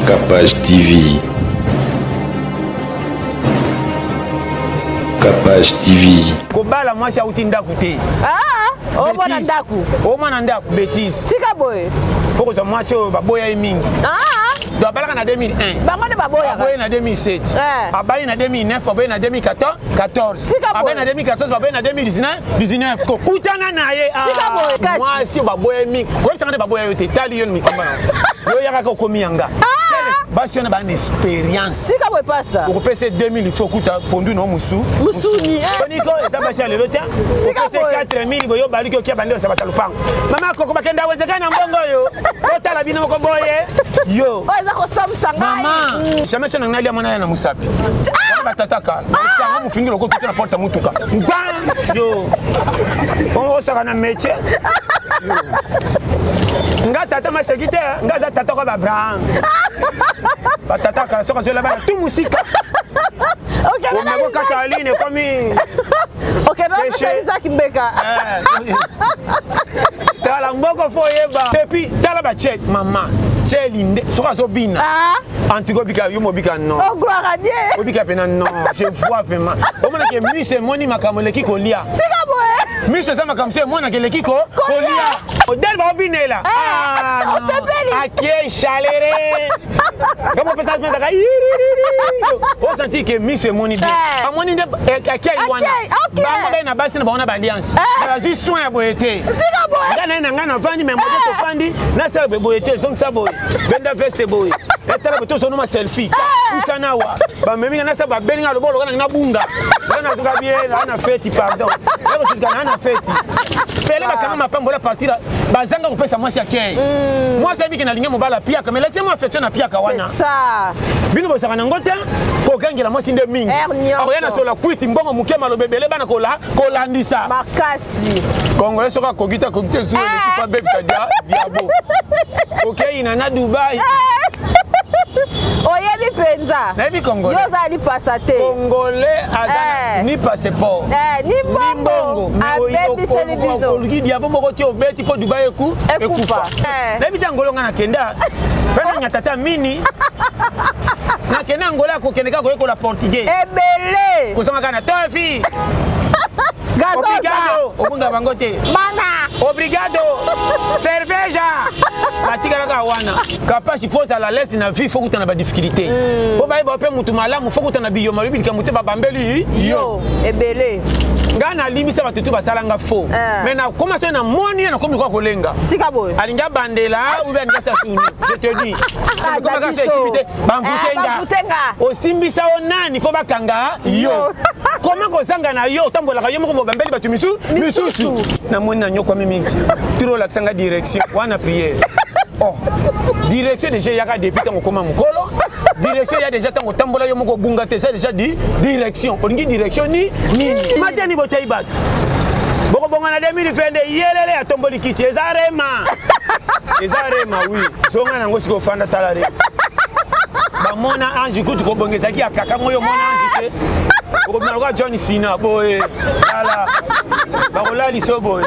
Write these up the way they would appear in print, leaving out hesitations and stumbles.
Capage TV. Capage TV. Kobala mwasi auti ndako te. Ah, omwana ndako. Omwana ndako bêtise. Tika boye. Faut kozwa mwasi oyo baboya ye mingi. Ah. Donc abalaka na 2001. Bango nde baboyaka. Baboye na 2007. Eh. Abali na 2009, baboye na 2014. Tika boye. Abaye na 2014, baboye na 2019, 19. Kokutana na ye. Ah. Tika boye kasi. Mwasi oyo baboya ye mingi. Koyebisanga nde baboya yo te. Tali yo na mikomba na yo. Yo yakaka okomi yanga. Ah. Basi wana baa na expérience. Tika boye pasteur. Okopesa ye 2000 il faut okuta pondu na yo mosu. Musuni. Eh. Boniko eza basi ya lelo te. Tika Okopesa ye boye. 4000 boye obaliki okia bande osabata lupango. Mama koko bakenda wenze kaka na mbongo oyo. Otala bino moko boye. Yo. Oyo eza kosambisa ngai. Mama, jamais so na ngai alia mwana ya na musapi. Wana batata kala. Okanga mofingi loko tuta na porte ya mutuka. Ngwa! Yo. Osaka na métier. Yo. Nga tata maseki te, nga aza tata kwa ba Abraham. Batata kala soka zola bana tout musika. Okende na Omeko kata aline ekomi. Okende na Péché. Isaac Mbeka. Eh. Tala mboko fo oyeba. Et puis tala ba check mama. Cheli nde soki azobina. Ah. En tout cas obika yo mobika non. Oh gloire à Dieu. Obika pena non, je vois vraiment. Omona ke miso emoni makambo eleki kolia. Tika boye. Miso eza makambo so emonaka eleki ko kolia. Odel baobinela. Eh, osepeli. Akie chalere. Ngambo pesa pesa yiriri. Osanti ke miso emoni bien. Eh. Amoni nde akie wana. Akei, ok. Bango be na basi na bango na ba alliance. Eh. Bazwi soin ya boye te. Tika boye. Nga na ye na ngai navandi me moto tofandi nasala boye boye te zongisa boye benda veste boye etala boye tozonoma selfie pusana awa bamemi nga nasala babeli nga lobo loka nangi nabunga nga nazoka bien naa na feti pardon nakosilika naa na feti pele bakanga mapambola partir bazanga kopesa mwasi ya kei mwasi ayebiki nalingi mobala piaka mais lakisa mwa affection na piaka wana C'est ça. Bino bozalaka nango te kogangela mwasi nde mingi Air nyonso. Akoya na sola kwiti mbongo moke maloba ebele bana kolandisa Makasi. Congolais soki akoki te akoki te zuwa eleki pa bebisa diabo okei na Dubai. Oyebi mpenza. Nayebi Congolais. Yo ozali pasa te. Congolais aza Eh. ni passeport Eh, ni mbongo. Abebiseli bino. Oluki diabo moko ti obeti mpo Dubai eku Ekufa. Eh. Nayebi te Angola nga nakenda fana nga tata mini nakende Angola akokende kaka koyekola portugais Ebele. Kozanga kaka na tofi. Gazosa. Obrigado obunga bango te. Mana. Obrigado cerveja batikalaka wana kapasi fo ozala lese na vie fo kutana badifficulté mpo bayeba mpe motu malamu fo kutana biyoma lobi likambo te babambeli yo. Yo. Ebele. Ngai nalimbisa bato tu basalanga fo Eh. mais nakoma soki namoni ye nakomi koka kolenga. Tika boye. Alingi abandela ou bien alingi asasuni, je te dis. Ah, Komaka so Dabiso. ekibi te Eh, bamvutenga. bamvutenga. Osimbisa yo nani mpo bakanga yo? Yo. Koma kozanga na yo otambolaka yo moko mobambeli bato misu misusu namoni nanyokwami mingi turo olakisanga direction wana prière. Oh, direction déjà eyaka depuis ntango okoma mokolo. Direction eya déjà ntango otambola yo moko obunga te. Eza déjà di direction olingi direction ni nini mateni botei bato bokobonga na 2022 yelele atomboli kiti eza rema eza rema wi zonga nango sikoyo ofanda tala rema bamona ange kutu kobonga ezalaki ya kaka ngo yo mona ange te okobima lokola John Sina boye tala bakolalisa boye.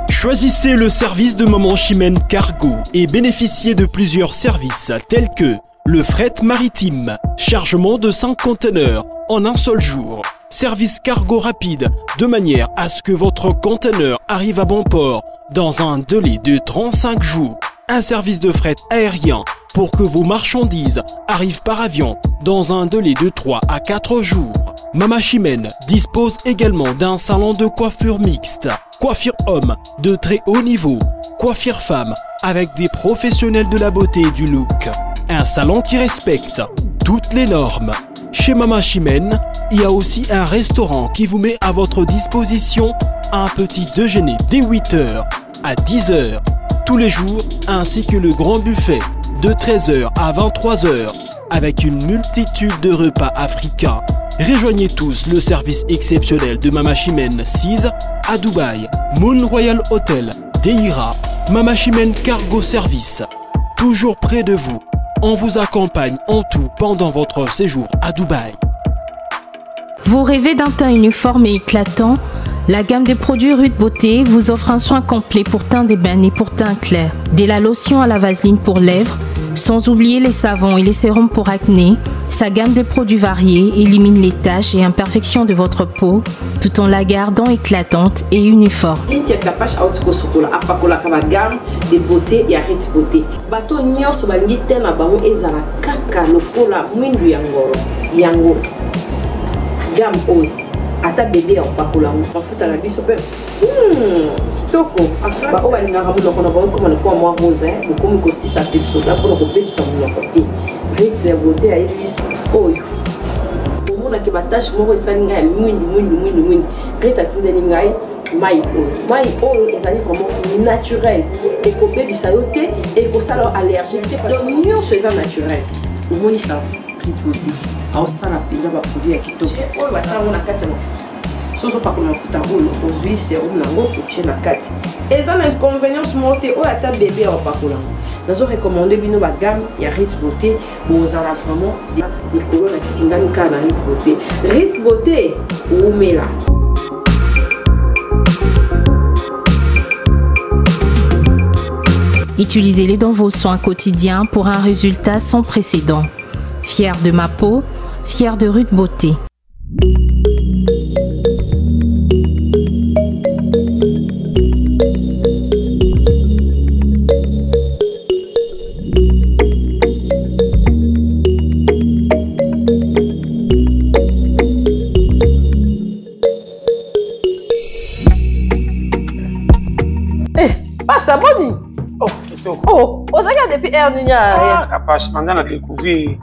Choisissez le service de Maman Chimène Cargo et bénéficiez de plusieurs services tels que le fret maritime, chargement de 5 conteneurs en un seul jour, service cargo rapide de manière à ce que votre conteneur arrive à bon port dans un délai de 35 jours, un service de fret aérien pour que vos marchandises arrivent par avion dans un délai de 3 à 4 jours. Mama Chimène dispose également d'un salon de coiffure mixte, coiffure homme de très haut niveau, coiffure femme avec des professionnels de la beauté et du look. Un salon qui respecte toutes les normes. Chez Mama Chimène, il y a aussi un restaurant qui vous met à votre disposition un petit déjeuner dès 8h à 10h tous les jours, ainsi que le grand buffet de 13h à 23h avec une multitude de repas africains. Rejoignez tous le service exceptionnel de Mama Chimène 6 à Dubaï, Moon Royal Hotel, Deira, Mama Chimène Cargo Service. Toujours près de vous, on vous accompagne en tout pendant votre séjour à Dubaï. Vous rêvez d'un teint uniforme et éclatant? La gamme de produits Ruth Beauté vous offre un soin complet pour teint d'ébène et pour teint clair. De la lotion à la vaseline pour lèvres, sans oublier les savons et les sérums pour acné, sa gamme de produits variés élimine les taches et imperfections de votre peau tout en la gardant éclatante et uniforme. Cynthia Kapash auti kosukola apakolaka ba gamme de beauté ya Rit Beauté. Bato nyonso balingi te na bango ezala kaka lokola mwindu ya ngolo yango gamme oyo ata bebe ya kopakola yango mafuta na biso mpe kitoko. Baoyo balingaka monoko na bango ekoma lokola mwa rose, bokomi kosisa pepsoda mpona kobebisa monoko te. Rit ya beauté ayebi biso oyo omonaki batache moko esali ngai ya mwindu mwindu mwindu mwindu. Rit atindeli ngai mai oyo, mai oyo ezali vraiment naturel, ekobebisa yo te, ekosala yo allergie te, donc nyonso eza naturel. Omonisa Rit Beauté aosala mpenza baproduit ya kitoko oyo batia yango na kati ya mafuta. So ozopakola mafuta oyo, ozwi serum nango otie na kati, eza na inconvénience moko te. Oyo ata bebe ya kopakola yango, nazo recommande bino bagamme ya Rit Beauté, bozala vraiment likolo. Na tingami kaka na Rit Beauté. Rit Beauté wumela. Utilisez-les dans vos soins quotidiens pour un résultat sans précédent. Fière de ma peau, fière de Ruth Beauté. Pasta, boni? Oh, kitoko. Oh, ozalaki depuis heure nini? Ah, Kapash, banda na découvrir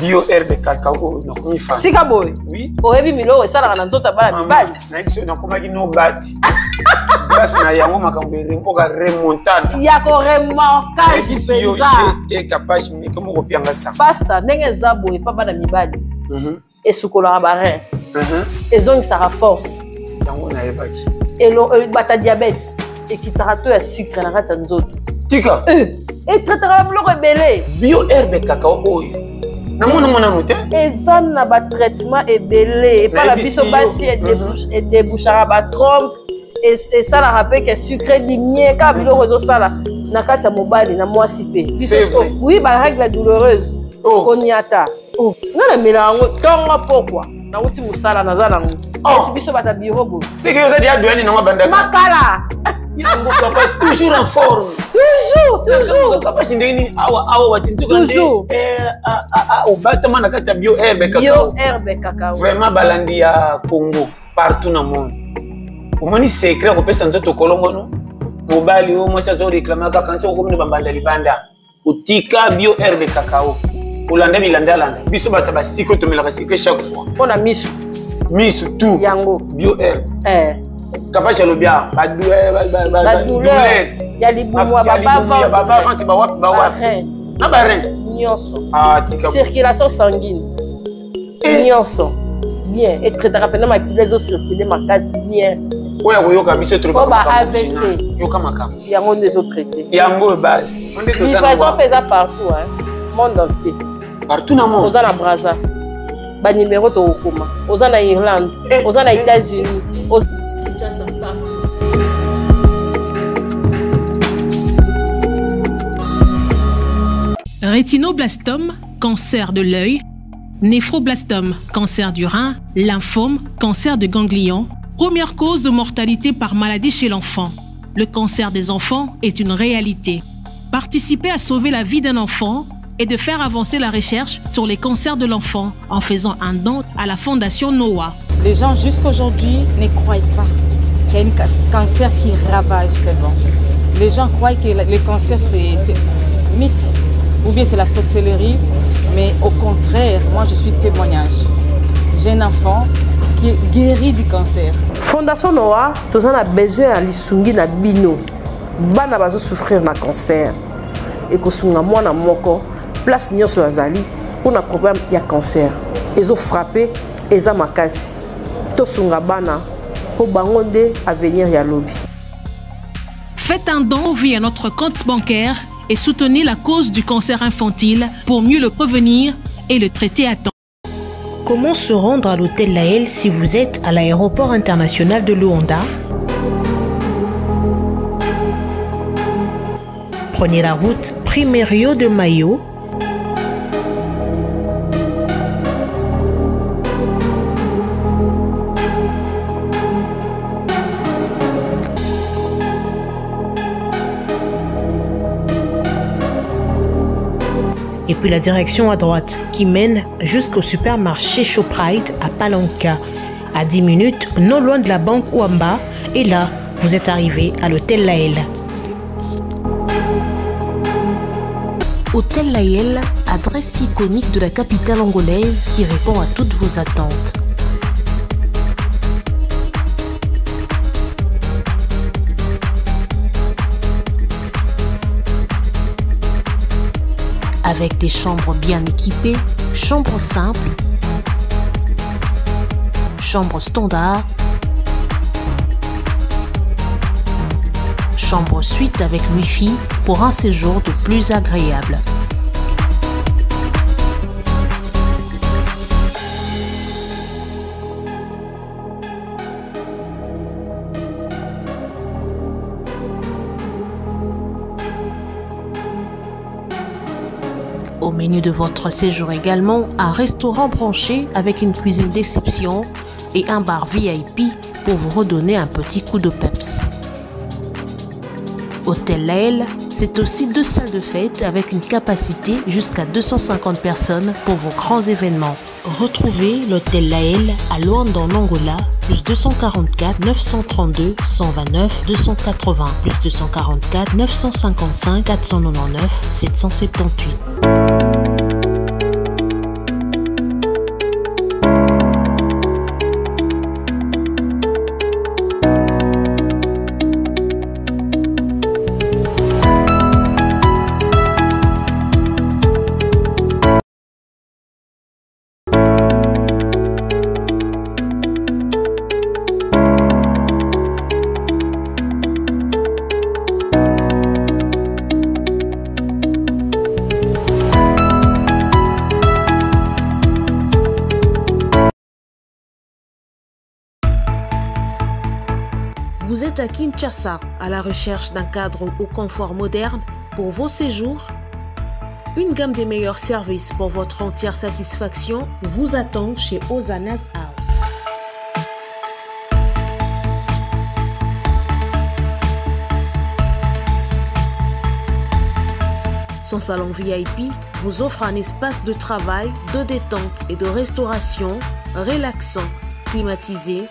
bio herbe cacao oyo, nakomi fan. Tika boye. Oui. Oyebi miloko esalaka na nzoto ya bana mibali. Nayebi so nakomaki no bati grâce na yango makambo oka remontada. Ya koremorkage. Nayebisi yo, jete Kapash meke moko pianga sa. Pasta, ndenge eza boye, mpa bana mibali esukolaka barin, ezongisaka force. Yango nayebaki. Bata diabète, ekitaka to ya sucre na kati ya nzoto. Tika. Etraitaka biloko ebele. Bio herbe cacao oyo namona ngo nanu te. Eza na batraitement ebele epa na biso basi, edébouchaka batrompe, esalaka mpe ke sucre dimie, kaka biloko ezosala na kati ya mobali na mwasi mpe. Oui, barègle douloureuse, koniata nga namela yango ntongo pokwa, nauti mosala, naza nango eti biso bata biro boye. Seke oza dia doyani nango bandaka. Makala. Yango papa toujours en forme. Toujours, toujours. Papa, ndenge nini awa awa watintuka nde obatama na kati ya bio herbe cacao. Bio herbe cacao. Vraiment, balandi ya Congo partout na monde, omoni secret akopesa nzoto kolongono. Mobali oyo mwasi azoreklame kaka nti okomi na bambanda libanda, otika bio herbe cacao, olanda bilandalanda. Biso bato basiko tomelaka sucre chaque fois. Mpona miso. Miso tout. Yango. Bio herbe Kapash alobi awa badouleur ya libumu ya babavante, bawapi bawapi na barin. Nyonso, circulation sanguine nyonso bien, etraitaka mpena makila ezocircule makasi bien. Oyo akoyoka biso. Po ba AVC. Yoka makambo. Yango nde ezotraite. Yango oyo base. Livraison mpe eza partout, hein, monde entier. Partout na monde. Oza na Braza, banimero tokokoma, oza na Irlande, oza na États-Unis, Kinshasa, partout. Rétinoblastome, cancer de l'œil, néphroblastome, cancer du rein, lymphome, cancer de ganglion, première cause de mortalité par maladie chez l'enfant. Le cancer des enfants est une réalité. Participer à sauver la vie d'un enfant et de faire avancer la recherche sur les cancers de l'enfant en faisant un don à la Fondation Noah. Les gens jusqu'aujourd'hui ne croient pas qu'il y a un cancer qui ravage tellement. Les gens croient que le cancer c'est mythe ou bien c'est la sorcellerie, mais au contraire, moi je suis témoignage. J'ai un enfant qui est guéri du cancer. Fondation Noah, toza na besoin ya lisungi na bino. Bana bazosouffrir na cancer, ekosunga mwana moko place nyonso azali mpona problème ya cancer ezofrappe, eza makasi. Tosunga bana mpo bango nde avenir ya lobi. Faites un don via notre compte bancaire et soutenez la cause du cancer infantile pour mieux le prévenir et le traiter à temps. Comment se rendre à l'hôtel Lael si vous êtes à l'aéroport international de Luanda Prenez la route Primeiro de Mayo et puis la direction à droite qui mène jusqu'au supermarché Shoprite à Palanca. À 10 minutes, non loin de la banque Ouamba, et là, vous êtes arrivé à l'hôtel Laël. Hôtel Laël, adresse iconique de la capitale angolaise qui répond à toutes vos attentes. Avec des chambres bien équipées, chambres simples, chambres standard, chambre suite avec Wi-Fi pour un séjour de plus agréable. Au menu de votre séjour également, un restaurant branché avec une cuisine d'exception et un bar VIP pour vous redonner un petit coup de peps. Hôtel Laël, c'est aussi deux salles de fête avec une capacité jusqu'à 250 personnes pour vos grands événements. Retrouvez l'hôtel Laël à Luanda en Angola, plus 244 932 129 280, plus 244 955 499 778. Vous êtes à Kinshasa à la recherche d'un cadre au confort moderne pour vos séjours Une gamme des meilleurs services pour votre entière satisfaction vous attend chez Ozana's House. Son salon VIP vous offre un espace de travail, de détente et de restauration relaxant, climatisé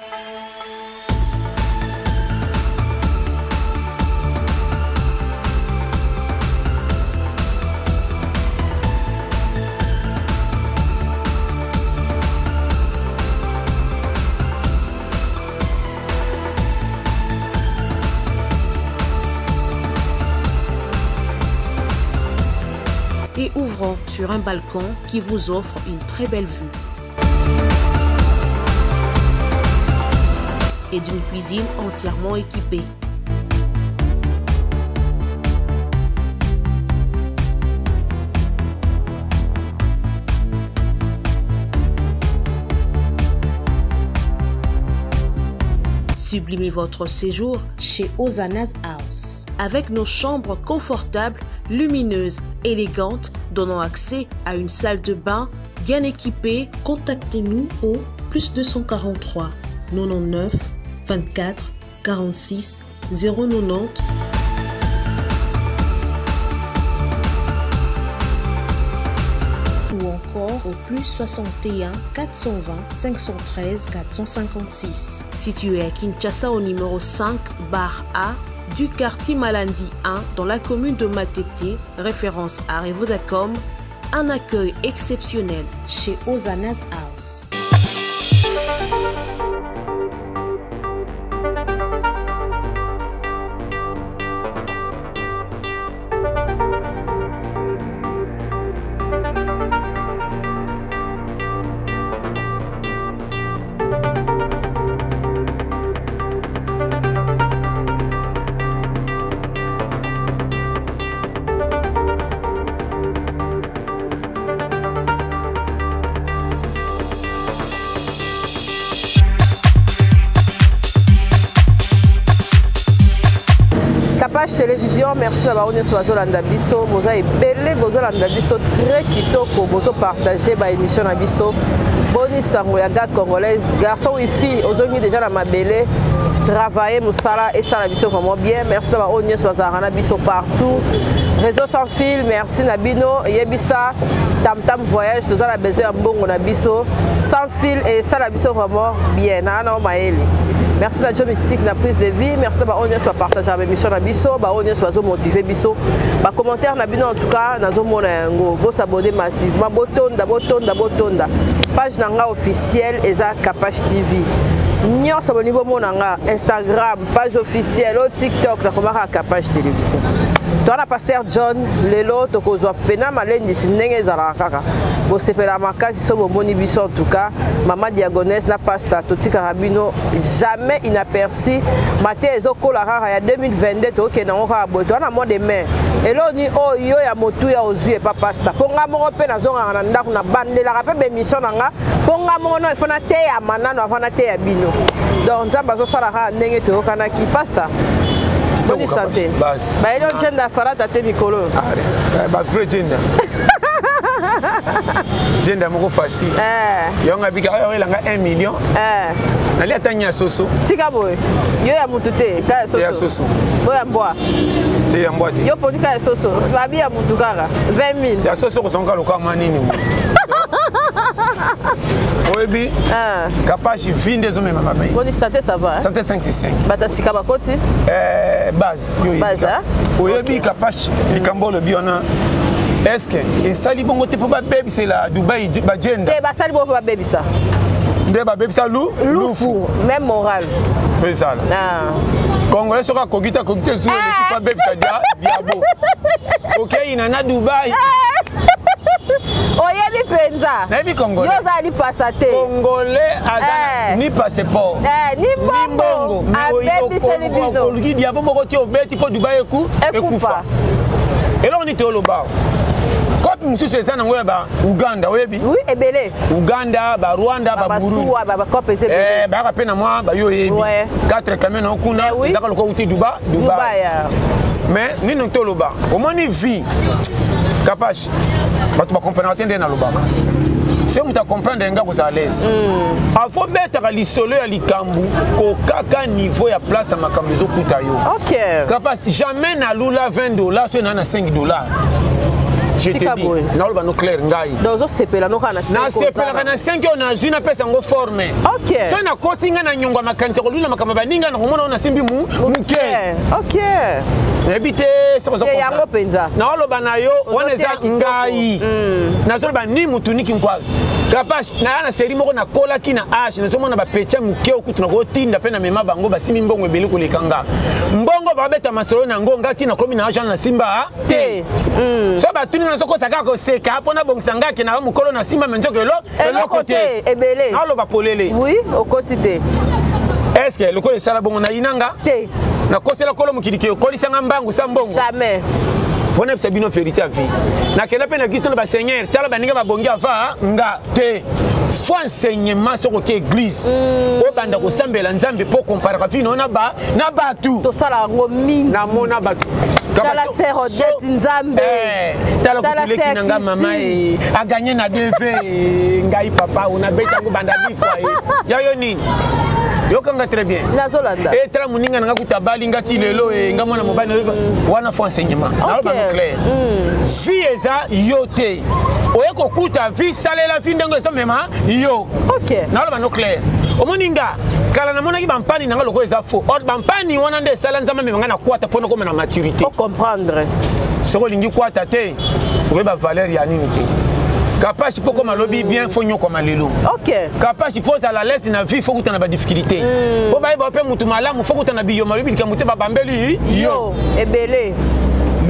et ouvrant sur un balcon qui vous offre une très belle vue. Et d'une cuisine entièrement équipée. Sublimez votre séjour chez Ozana's House. Avec nos chambres confortables, lumineuses, élégantes, donnant accès à une salle de bain bien équipée, contactez-nous au plus 243 99 24 46 090 ou encore au plus 61 420 513 456. Situé à Kinshasa au numéro 5 bar A du quartier Malandi 1 dans la commune de Matete, référence à Revodacom, un accueil exceptionnel chez Ozana's House. Capage Télévision, merci na bango nyonso bazolanda biso, boza ebele, bozolanda biso très kitoko, bozopartage ba émission na biso. Boni sango ya gars congolaise, garçon wifi, ozongi déjà na mabele, travailler mosala esala biso vraiment bien. Merci na bango nyonso bazalaka na biso partout. Réseau sans fil, merci na bino, yebisa Tam Tam Voyage, toza na besoin ya mbongo na biso. Sans fil esala biso vraiment bien. Na na mayele. Merci na Joe Mystique na prise de vie. Merci na baoyo nyonso bapartageaka baémission na biso, baoyo nyonso bazomotive biso. Bacommentaire na bino en tout cas nazomona yango. Bosabonne massivement, botonda, botonda, botonda. Page na nga officielle eza Kapash TV. Nyonso bolingi bomona nga Instagram, page officielle, o TikTok nakomaka Kapash Télévision. Toa na Pasteur John lelo tokozwa pena malendisi ndenge ezalaka kaka. Bosepela makasi so bomoni biso en tout cas. Mama Diagonese na pasta totikaka bino jamais inaperçu. Mateya ezokola kaka ya 2022 tokokende yango kaka boye. Toa na mois de mai. Eloko nini oyo yo ya motuya ozwi epa pasta? Mpo nga moko mpe nazongaka na ndako nabandelaka mpe baémission na nga mpo nga moko no ifo nateyama nano avant nateya bino. Donc Nzambe azosala kaka ndenge toyokanaki. Pasta, boni santé? Bayeli yo jenda farata te mikolo. Ba vrai jenda. Jenda moko facile. Yango abika oyo elanga 1 million. Nali ata nya soso. Tika boye. Yo ya mutu te, kaya soso. Ya soso. Boya ya mbwa. Te ya mbwa te. Yo poni kaya soso. Babi ya mutu kaka 20 000. Ya soso kozonga lokola mwa nini? Oyebi? Kapashi vie nde ezomema mabe. Boni santé ça va? Santé 5 6 5. Bata sika bakoti? Base yo oyebi. Base, hein? Oyebi Kapashi likambo olobi wana. Est-ce que esali bongo te mpo babebisela Dubai bagenda? Te basali bongo mpo babebisa. Nde babebisa lu lufu même moral. Ezala. Congolais soki akoki te akoki te zuwa eleki mpo abebisa diabo. Okei na Dubai. Oyebi mpenza. Nayebi Congolais. Yo ozali pasa te. Congolais aza ni passeport. Ni mbongo. Abebiseli bino. Oluki diabo moko ti obeti mpo Dubai ekufa. Eloko nini toloba? Kope mosusu eza nango ya ba Uganda, oyebi? Oui, ebele. Uganda, ba Rwanda, ba Burundi. Ba ba kope eza ebele. Bayaka pe na mwa ba yo oyebi. 4 camions na kuna, ezaka lokola uti Dubai, Dubai. Mais nini toloba? Omoni vie. Kapash, bato ba comprendre te nde nalobaka. Soki moto acomprendre nga kozala à l'aise. Afo betaka lisolo ya likambo kokaka niveau ya place ya makambo ezokuta yo. Kapash, jamais nalula 20 $ soki naa na 5 $. Je te dis, naloba no clair ngai. Donc ozosepela no kaka na 5 Nasepelaka na 5 oyo nazwi napesa yango forme. Soki nakoti ngai na nyongo ya makanisi ya kolula makambo ya baninga nakomona oyo nasimbi moke. Nayebi te soki ozo comprendre. Yango mpenza. Naoloba na yo wana eza ngai. Nazoloba ni mutu ni kinkwa. Kapash, naya na série moko nakolaki na age, nazomona ba pecha moke okutu nakotinda mpe na mema bango basimi mbongo ebele koleka nga. Mbongo babeta masolo na ngo nga ti nakomi na age wana nasimba te. So batuni nga nazokosa kaka koseka mpo nabongisa nga ke na mokolo na simba me nzoka eloko te. Ebele. Naloba polele. Oui, okosi te. Est-ce que lokola esala bongo na yinanga? Te. Nakosela kolo mokili ke okolisanga mbangu sa mbongo. Jamais. Mpona yebisa bino vérité ya vie. Nakenda mpe na église na baseigneur, tala baninga babongi ava nga te. Fo enseignement soki oke église. Obanda kosambela Nzambe mpo komparaka vie na yo na bato. Tosala yango mingi. Namona bato. Tala sœur Odette Nzambe. Tala kutuleki na nga mama a gagné na 2V ngai papa ona beti yango banda 10 fois. Ya yo nini? Yokanga très bien. Nazolanda. Tala moninga na nga kuta bali nga ti lelo nga mwana mobali wana fo enseignement. Naloba no clair. Vie eza yo te. Oye kokuta vie salela vie ndenge ezomema yo. Naloba no clair. Omoni nga kala namonaki bampani na nga lokola eza faux. Or bampani wana nde esala Nzambe amema nga na kwata mpo nakoma na maturité. O comprendre. Soki olingi kwata te, oyeba valeur ya nini te. Kapashi mpo koma lobi bien fo nyokoma lelo. Kapashi mpo ozala l'aise na vie fo kutana ba difficulté. Mpo bayeba mpe mutu malamu fo kutana biyoma lobi likambo te babambeli yo. Ebele.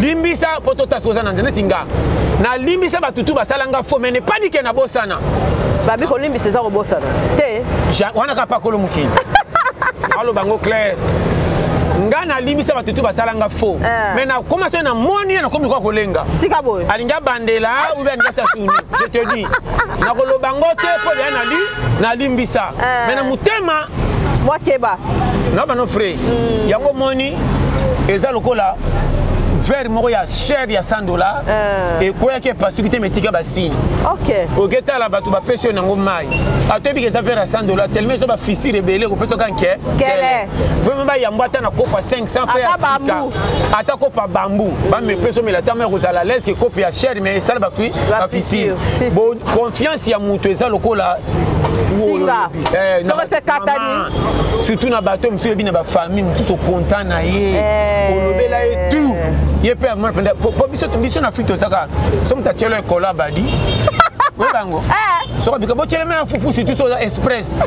Limbisa mpo totasi oza na nzela neti nga. Nalimbisa bato tu basala nga fo mais ne pas dit que nabosana. Babi kolimbisa eza kobosana te. Wana kaka pakolo mokili. Aloba ngo clair. Nga nalimbisa bato tu basala nga faux. Mais nakoma soki namoni ye nakomi kwa kolenga. Tika boye. Alingi abandela ou bien alingi asasuni. Je te dis. Nakoloba ngo te mpo deya nalimbisa. Mais na motema Mwa keba. Na bano frère. Yango moni Eza lokola verre moko ya cher ya 100 dollars eh. Ekweyaki epasuki te metika basine oketala bato bapesi yo nango mai atoyebi eza verre ya 100 dollars tellement eza bafisire ebele kopesaka nke vraiment bayambo ata na kopo ya 500 fe ya sika ata kopo ya bambu bamepesi omela ata mai kozala l'aise ke kopo ya cher mais esala bafisire confiance ya moto eza lokola singa eh, soko sekatani surtout na bato mosusu oyebi na bafamille mosusu okonta na ye eh. olobela ye tout ye mpe amona mpenza po biso biso na afrique tozaka so moto atielo ekolo abadi oyeba yango eh. soko bika botyelema ya fufu surtout so oza express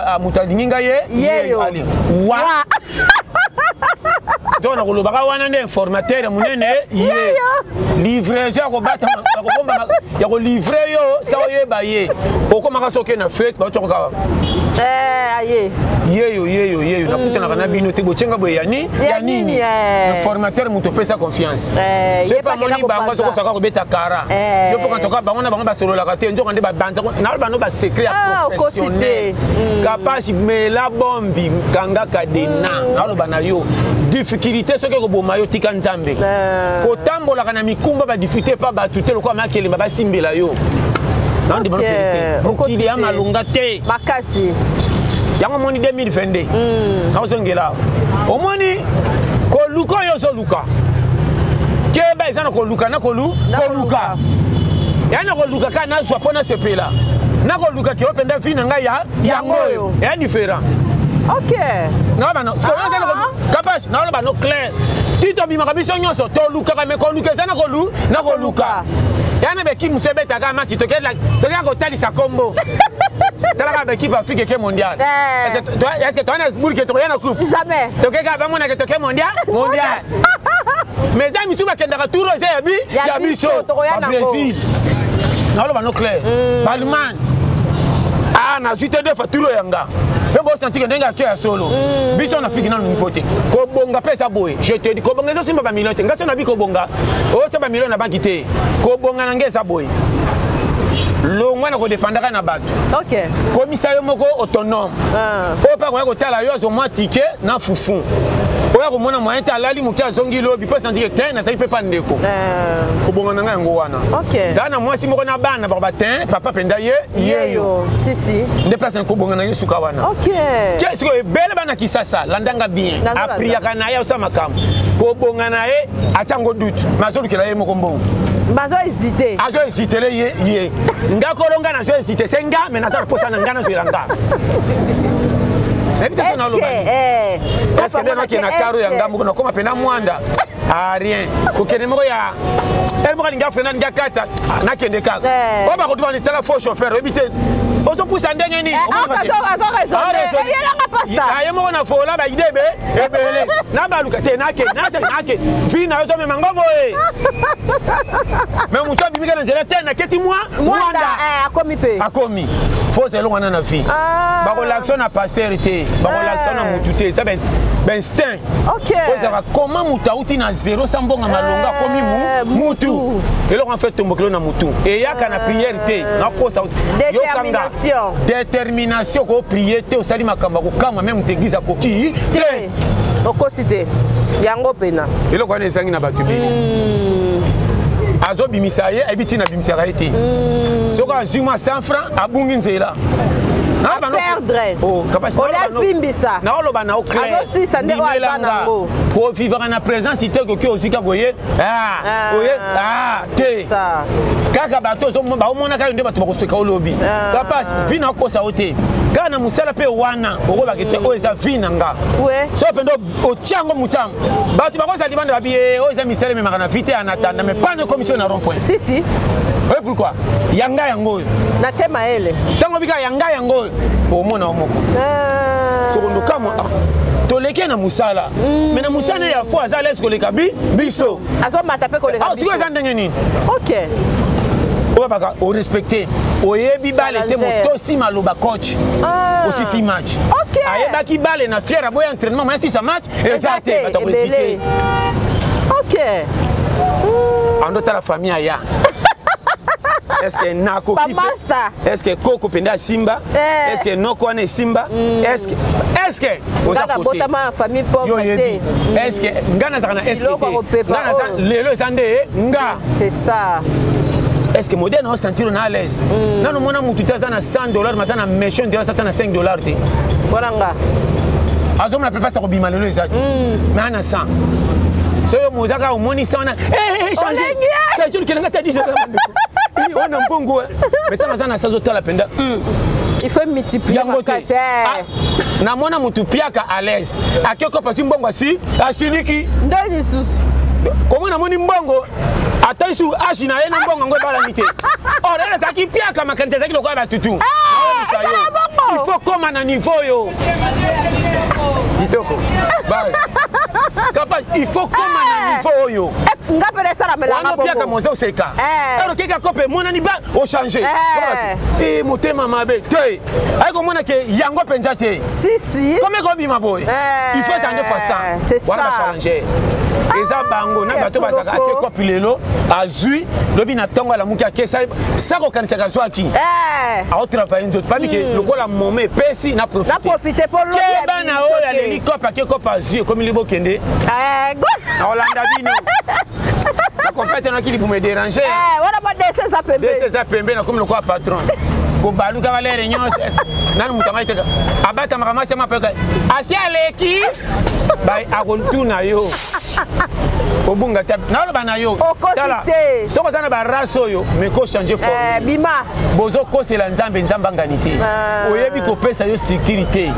ah, moto alingi ngai ye yeyo wa donc nakolobaka wana nde informateur ya monene ye livraison ya kobata ya kobomba ya kolivre yo sa oyeba ye okomaka soki na fete baocokoka eh, aye yeyo yeyo yeyo nakutanaka na bino te botyenga boye ya ni ya nini eh. informateur moto opesa confiance eh, soki mpe amoni bango azokosaka kobeta kara yo mpo kantoka bango na bango basololaka te nzoka nde babanza naloba no basecret ya ah, professionnel kapasi mela bombi kanga kadena mm. naloba na yo difficulté soki ekoboma yo tika nzambe eh. kotambolaka na mikumba badifficulté epa bato te lokola makelemba basimbela yo nandima no verité mokili ya malonga te makasi yango omoni 2022 mm. nakozongela omoni koluka oyo ozoluka keba eza na koluka na koluka ya na koluka kaka nazwa mpo nasepela nakoluka keo mpenza vi na ngai ya yango oyo eya différent ok ah. kapash naoloba no clair ti tobimaka biso nyonso tolukaka me koluka eza na koluka ya na baekipe mosusu ebetaka match tokenda kotalisa nkombo talaka baekipe afrique eke mondial eh. estce toya na sbourg ke tokoya na coupe jamais tokeka bamonake toke mondial mondial mais eza misusu bakendaka tour eza ya biso babrésil naoloba no clair mm. baallemagne ah nazwi te deux fois tour ya nga mpe bosantike ndenge akio ya solo mm. biso na afriki nanu niveau te kobonga mpe eza boye je te dis kobonga ezosimba bamillion te ngai so nabi kobonga otya bamillion na banki te kobonga na ngai eza boye longwa na kodepandaka na bato okay. komisa yo moko autonome ah. oyo mpe akoya kotala yo azwa mwa tike na fufu oyo akomona moyen te alali moke azongi lobi mpo esantike te nazali mpe pa ndeko eh. kobonga na ngai yango wana zala na mwasi moko na bana bakoba te papa mpenza ye yeyo nde place na kobonga na ye suka wana sikoyo ebele bana kisasa landanga bien apriaka na ye osala makambo kobonga na ye atya yango doute ma azolukela ye moko mbongo bazo hésite azo hésitele ye ye nga kolo nga nazo hésite se nga me naza na posa na nga nazwela nga nayebi te so naloba eh, eske nde nakende na karo ya ngambo nakoma mpena mwanda ah rien kokende moko ya ele moko alingi afrena alingi akatisa ah, nakende kaka eh. oyo bakotuba nitala faux chauffeur oyebi te ozopusa ndenge nini eh, ah, ye moko na fola baide ebe ebele nabaluka te nake nake vi na yo ozomema ngo boye me moto abimika na nzela te naketi mwa mwanda eh, akomi mpe akomi fo elongo wana na vie ah. bakolakisa na pasteur te bakolakisa na motu te eza bainstinct ozalaka comment moto auti na zero sa mbonga malonga akomi eh, mutu eloko en fait tombokelo na mutu eyaka na prière te nakosa yokanga détermination koprie te osali makambo ya kokamwa meme moto église akoki te okosi te yango mpena eloko wana ezangi na bato ebele hmm. azobimisa ye ayebi ntina abimisaka ye te hmm. soki azwi mwa 100 franc abungi nzela perdre oh, olavimbisa naoloba na oclairndelanga kovivaka na présence te koki ozwi kaka oye ah, ah, oye ah, te kaka bato baomonaka yo nde bato bakoseka olobi kapa vi nakosa yo te kaka na mosala mpe wana okobaki te oyo eza vi na nga so mpenza otia yango motambo bato bakozala libanda babi eh, oyo eza misala ememaka na vi te anatanda mais pana ekomi na rond point si si oye pourquoi yanga yango oyo natie mayele ntango obika yanga yango oyo omona yo moko eh. soko ndokamwa ah, toleki na mosala mm. mais na mosala ya fo aza lese koleka bi biso azomata mpe koleka ah, sikoyo eza ndenge nini ok oyo baka orespecte oyebi bale te motosi maloba coach ah. osisi match okay. ayebaki bale na fiere aboya entraînement moyen sisa match eza te bato akohésite ok ando tala famille aya Est ce que nakoki est ce que koko mpenza asimba? Est ce que noko wana esimba? Est ce que, est ce que oza botama na famille pauvre te? Est ce que nga nazalaka na est ce que te nga naza lelo eza nde nga? C'est ça. Est ce que modèle na osentir na à l'aise? Nano mona mutu te aza na 100 $, mais aza na méchant de ata na 5 $ te. Wana nga. Azomona mpe mpasi ya kobima lelo eza te, mais ana 100. Soki mozaka omoni 100 wana, change lukelenga ta 10 $ wana mbongo, mais ntango aza na 100, azotala mpenza. Il faut multiplier. Yango te. Namona motu piaka à l'aise, akeko pasi mbongo asi asiliki. Nde lisusu. Komo namoni mbongo, atali su age na ye na mbongo yango ebalani te. Or ere azalaki piaka, makanisi azalaki lokola batutu. Naoyebisa yo, il faut koma na niveau oyo kitoko base kapa, il faut koma na niveau oyo. Nga mpe nasalamelanga. Wana opiaka moza oseka ero keka kope emonani ba ochange motema mabe te, ayi komona ke yango mpenza te. Sisi. Comme ekobima boye, il faut ezala nde fois 100. Wana bachallenger eza bango na bato bazalaka ake kopi lelo, azwi lobi na ntongo, alamuki ake sa kokanisaka azwaki, aotravaille nzoto pabike lokola mome epesi na profite. Keba na oyo aleli kope, ake kope, azwi, ekomi libokende na olanda bino nakompete naki libumu edérange. Wana badese eza pembe. Dese eza pembe, nakomi lokola patron kobalukaka lere nyonso. Nanu moto angai teka abatamaka mwasi amapeka asi aleki akotuna yo obunga te. Naloba na yo, tala, soki oza na barace oyo, meko change forme. Bima. Bozokosela Nzambe, Nzambe angani te. Oyebi kopesa yo structure te.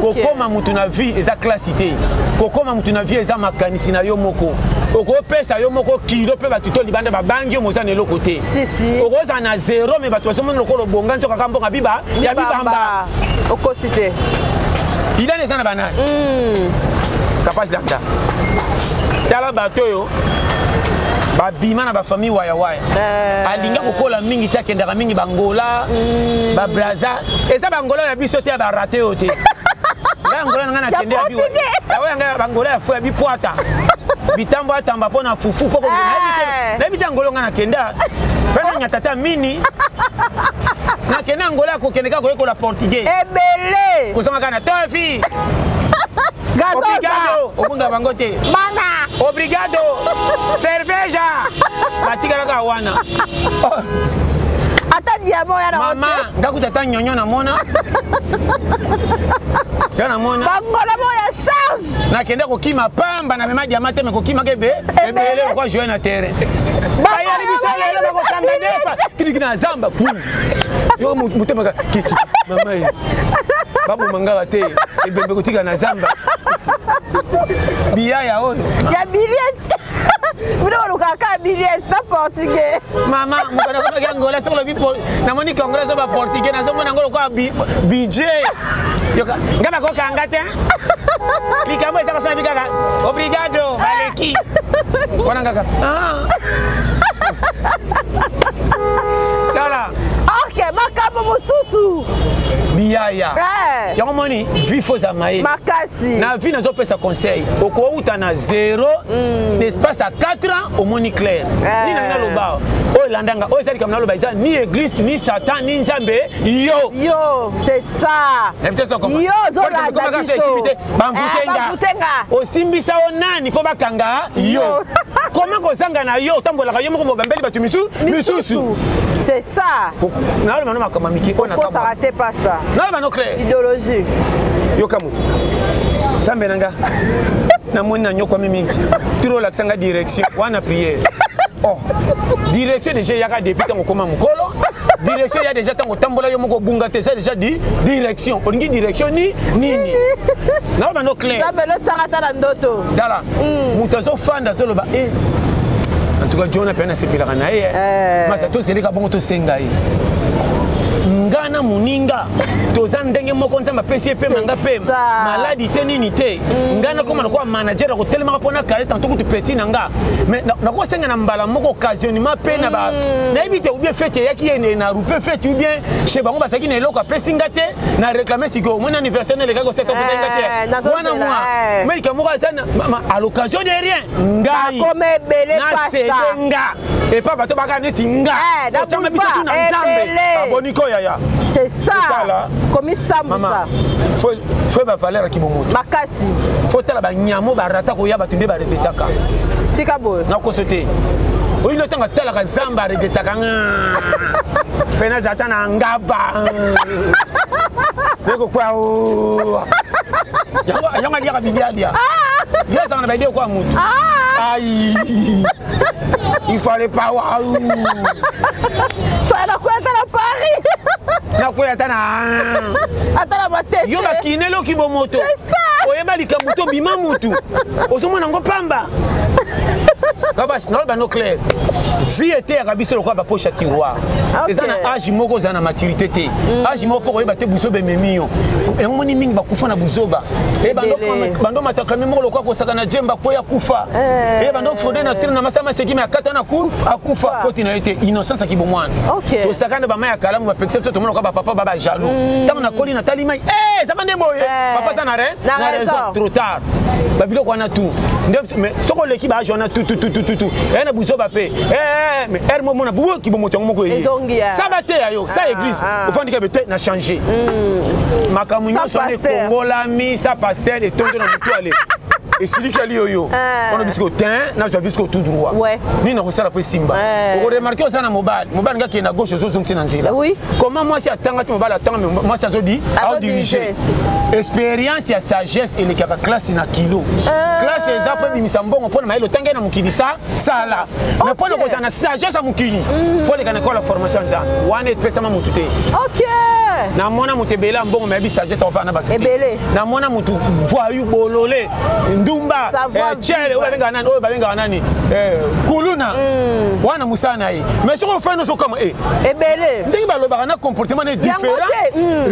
Kokóma mutu na vie eza classe te. Kokóma mutu na vie eza makanisi na yo moko. Okopesa yo moko kilo mpe bato to libanda babangi yo moza na eloko te. Okozala na zero, mais bato bazomona lokola obonga nzoka kaka mbongo biba ya bibamba. Okosi te. Idane eza na banani kapage landa. Tala bato oyo babima na bafamille wayawaya, alinga kokola mingi te, akendaka mingi bangola, babraza. Eza bangola ya biso te, ya barate oyo te. Nga angola na ngai nakende oyo yanga bangola ya fo ya bipwata bitambo atamba mpo na fufu mpo nayebi te. Angola ngai nakenda fana nga tata mini, nakende Angola akokende kaka koyekola portugais. Ebele. Kozonga kaka na tofi. Obrigado, obunga bango te. Bana. Obrigado, cerveja, batikalaka wana. Ata diamant ya na. Mama nga kuta ata nyonyo namona, nga namona. Bangola moko ya charge. Nakende kokima pamba na mema diamant te, me kokimaka ebe ebele okwa joue na terrain. Bayali biso lelo bakokanga defa kiliki na zamba yo motema kiki mama ye baboma ngaka te, ebembe kotika na zamba biyaya oyo. Ya biliet bino kolukaka kaka biliet na portugais. Mama mokolo nakomaki Angola, soki olobi namoni Kongola azo baportugais, nazomona yango lokola budget nga bakokanga te. Likambo eza kosala bi kaka obrigado, baleki wana kaka. Tala. Ok, makambo mosusu. Biyaya yango moni vie faut ozala mayele. Makasi. Na vie nazopesa conseil, okouta na zéro, l'espace ya 4 ans omoni clair. Nini nangi naloba oyo elandanga oyo eza likambo naloba, eza ni église, ni satan, ni Nzambe, yo. Yo, c'est ça. Yo ozolanda biso. Bamvutenga osimbisa yo nani mpo bakanga yo? Koma kozanga na yo, otambolaka yo moko, mobambeli bato misusu. C'est ça. Naloba no makambo mike oyo nakosaka te, pasteur. Naloba no clair. Idéologie. Yoka motu, Nzambe na nga namoni nanyokwami mingi turo olakisa nga direction wana prière. Oh, direction déjà eyaka depuis ntango okóma mokolo. Direction eya déjà ntango otambola yo moko, obunga te. Eza déjà di direction. Olingi direction ni nini? Naloba no clair. Nzambe elotisaka ata na ndoto. Tala, moto azofanda azoloba e en tout cas jona mpe nasepelaka na ye. Masa tozeleka bongo, tosenga ye. Nga na moninga toza ndenge moko, Nzambe apesi ye pema, nga pema, maladi te, nini te. Nga nakoma lokola manager akotelemaka mpo nakale tanto kutu petit na nga, mais nakosenga na mbala moko occasionnement mpe na ba nayebi te, ou bien fête eyaki ye na rupe fête, ou bien chez bango bazalaki na eloko apesi nga te, na réclame sikoyo. Omoni anniversaire nelekaki kosesa, opesaki nga te wana mwa melika moko aza à l'occasion de rien. Ngai nasede nga epa bato baka neti nga otyanga biso tu na Nzambe aboni ko yaya. C'est ça, komisambwisa. Fo bavaleur ya kibomoto makasi. Fo tala banyamo barata koya, bato nde baregretaka. Tika boye. Nakoso te, oyino ntango atalaka zamba aregretaka fe naza ata na ngaba nekokwa yango aliaka bilialia ye azalaka na baide okwa mutu. Ai, il fallait pas wa nakwea ata na Paris. Nakwea ata na ata na Matete. Yo bakineli oki bomoto, oyeba likambo to bima mutu ozomona yango pamba. Naloba no clair, vie eteyaka biso lokola bapoche ya tiroir. Eza na age moko ozala na maturité te, age moko mpo koyeba te buzoba ememi yo. Yango moni mingi bakufa na buzoba. Bando matakami moko lokola kosaka na jemba kweya kufa, e bando fraude na train na masama sekimi akata na akufa, foti na ye te, innocence aki bomwana. Tosaka na bamai ya kalamu, bapekisa biso, tomona lokola bapapa ba bajaloux. Ntango nakoli natali mai ezaka nde boye, papa aza na raison. Trop tard, babiloko wana tout nde. Mais soki oleki baage wana tututututu eya na buzoba mpe, mais heure momona buboki bomoto yango moko eye sa bateya yo sa église ofandika be te na change makambo nyonso wana ekongolami sa pasteur etondo na motu ale esilikali yoyo wana bisiko te nazwa visiko tout droit. Nini nakosala mpo esimba? Okoremarquer oza na mobali, mobali nga akende na gauche, ozozongisi na nzela. Comment mwasi atanga te, mobali atanga, mwasi azodi aodirige. Expérience ya sagesse elekaka classe na kilo. Classe eza mpo ebimisa mbongo mpo na mayele otangi na mokili sa sala, mais mpo na kozala na sagesse ya mokili, fo oleka na ekole ya formation ya Nzambe wana epesama motu te. Namona moto ebele ya mbongo mayebi sagesse akofana na bato te. Namona motu voyou, bolole, ndumba, chele oyo babengaka nani, oyo babengaka nani, kuluna wana mosala na ye, mais soki ofai nyonso okama ebele. Ndenge balobaka na comportement na différent,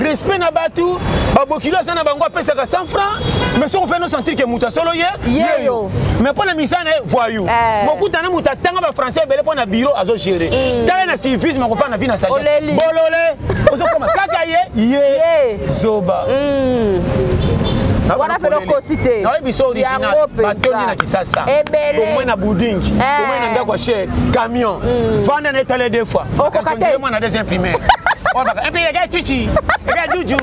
respect na bato babokilo aza na bango, apesaka 100 francs, mais soki ofai no sentir ke moto asolo ye yeyo, mais mpo na misala na ye voyou. Mokuta na moto atanga bafrançais ebele mpo na bureau azogere, tala na civisme akofana na vie na sagesse, bolole ozokoma kaka ye ye zoba. Wana mpe lokosi te. Nayebi so original, batondi na Kisasa, omoi na budingi, omoi na ndako ya cher camion, vanda na etale deux fois. Okoka te. Mwana deuxième primaire epe eka chichi eka juju,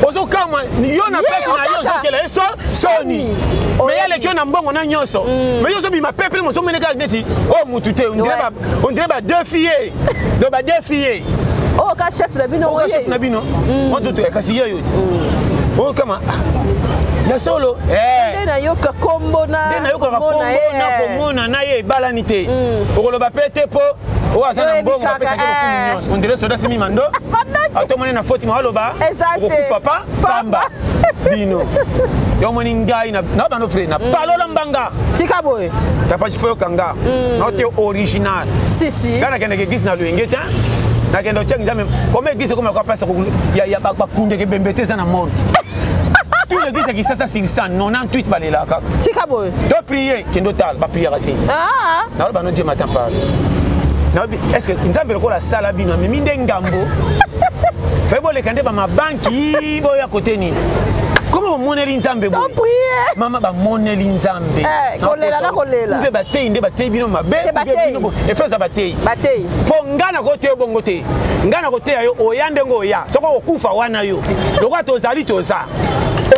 ozokamwa yo na place na yo, ozokela ye so soni, mais ye aleki yo na mbongo na nyonso, mais yo ozobima peuple mozomene kaka neti oyo mutu te, on dirait badefie, donc badefie. Oyo ka chef na bino. Oyo chef na bino wanzotoya, kasi ye yo te oyo kama ya solo. Nde nayoka kombo na nde nayokaka kombo na komona na ye ebalani te. Okoloba mpe te mpo oyo aza na mbongo, bapesaki lokumu nyonso, ondire soda simi mando atomoni na foti, maaloba okokufa pa pamba bino. Yo omoni ngai na bando frère na palola mbanga. Tika boye. Tapasi fo yokanga nao te original. Ngai nakendeke église na loyenge te, nakende otiaki Nzambe koma église ekoma kwa place ya bakundeke bembe te, eza na morgue. Tout l'église ya Kisasa sur 198 balelaka kaka. Tika boye. To prier, kende otala bapriaka te. Naloba no Dieu matin parle, nayebi est ce que Nzambe lokola asala bino amemi nde ngambo fai boleka nde bamabanki boya kote nini? Koma bomoneli Nzambe boye, mama, bamoneli Nzambe. Kolela na kolela. Mpe bateyi nde bateyi bino mabe, efe eza bateyi mpo nga nakoteya yo bongo te. Nga nakoteya yo oya ndenge oya, soki okokufa wana yo lokola tozali toza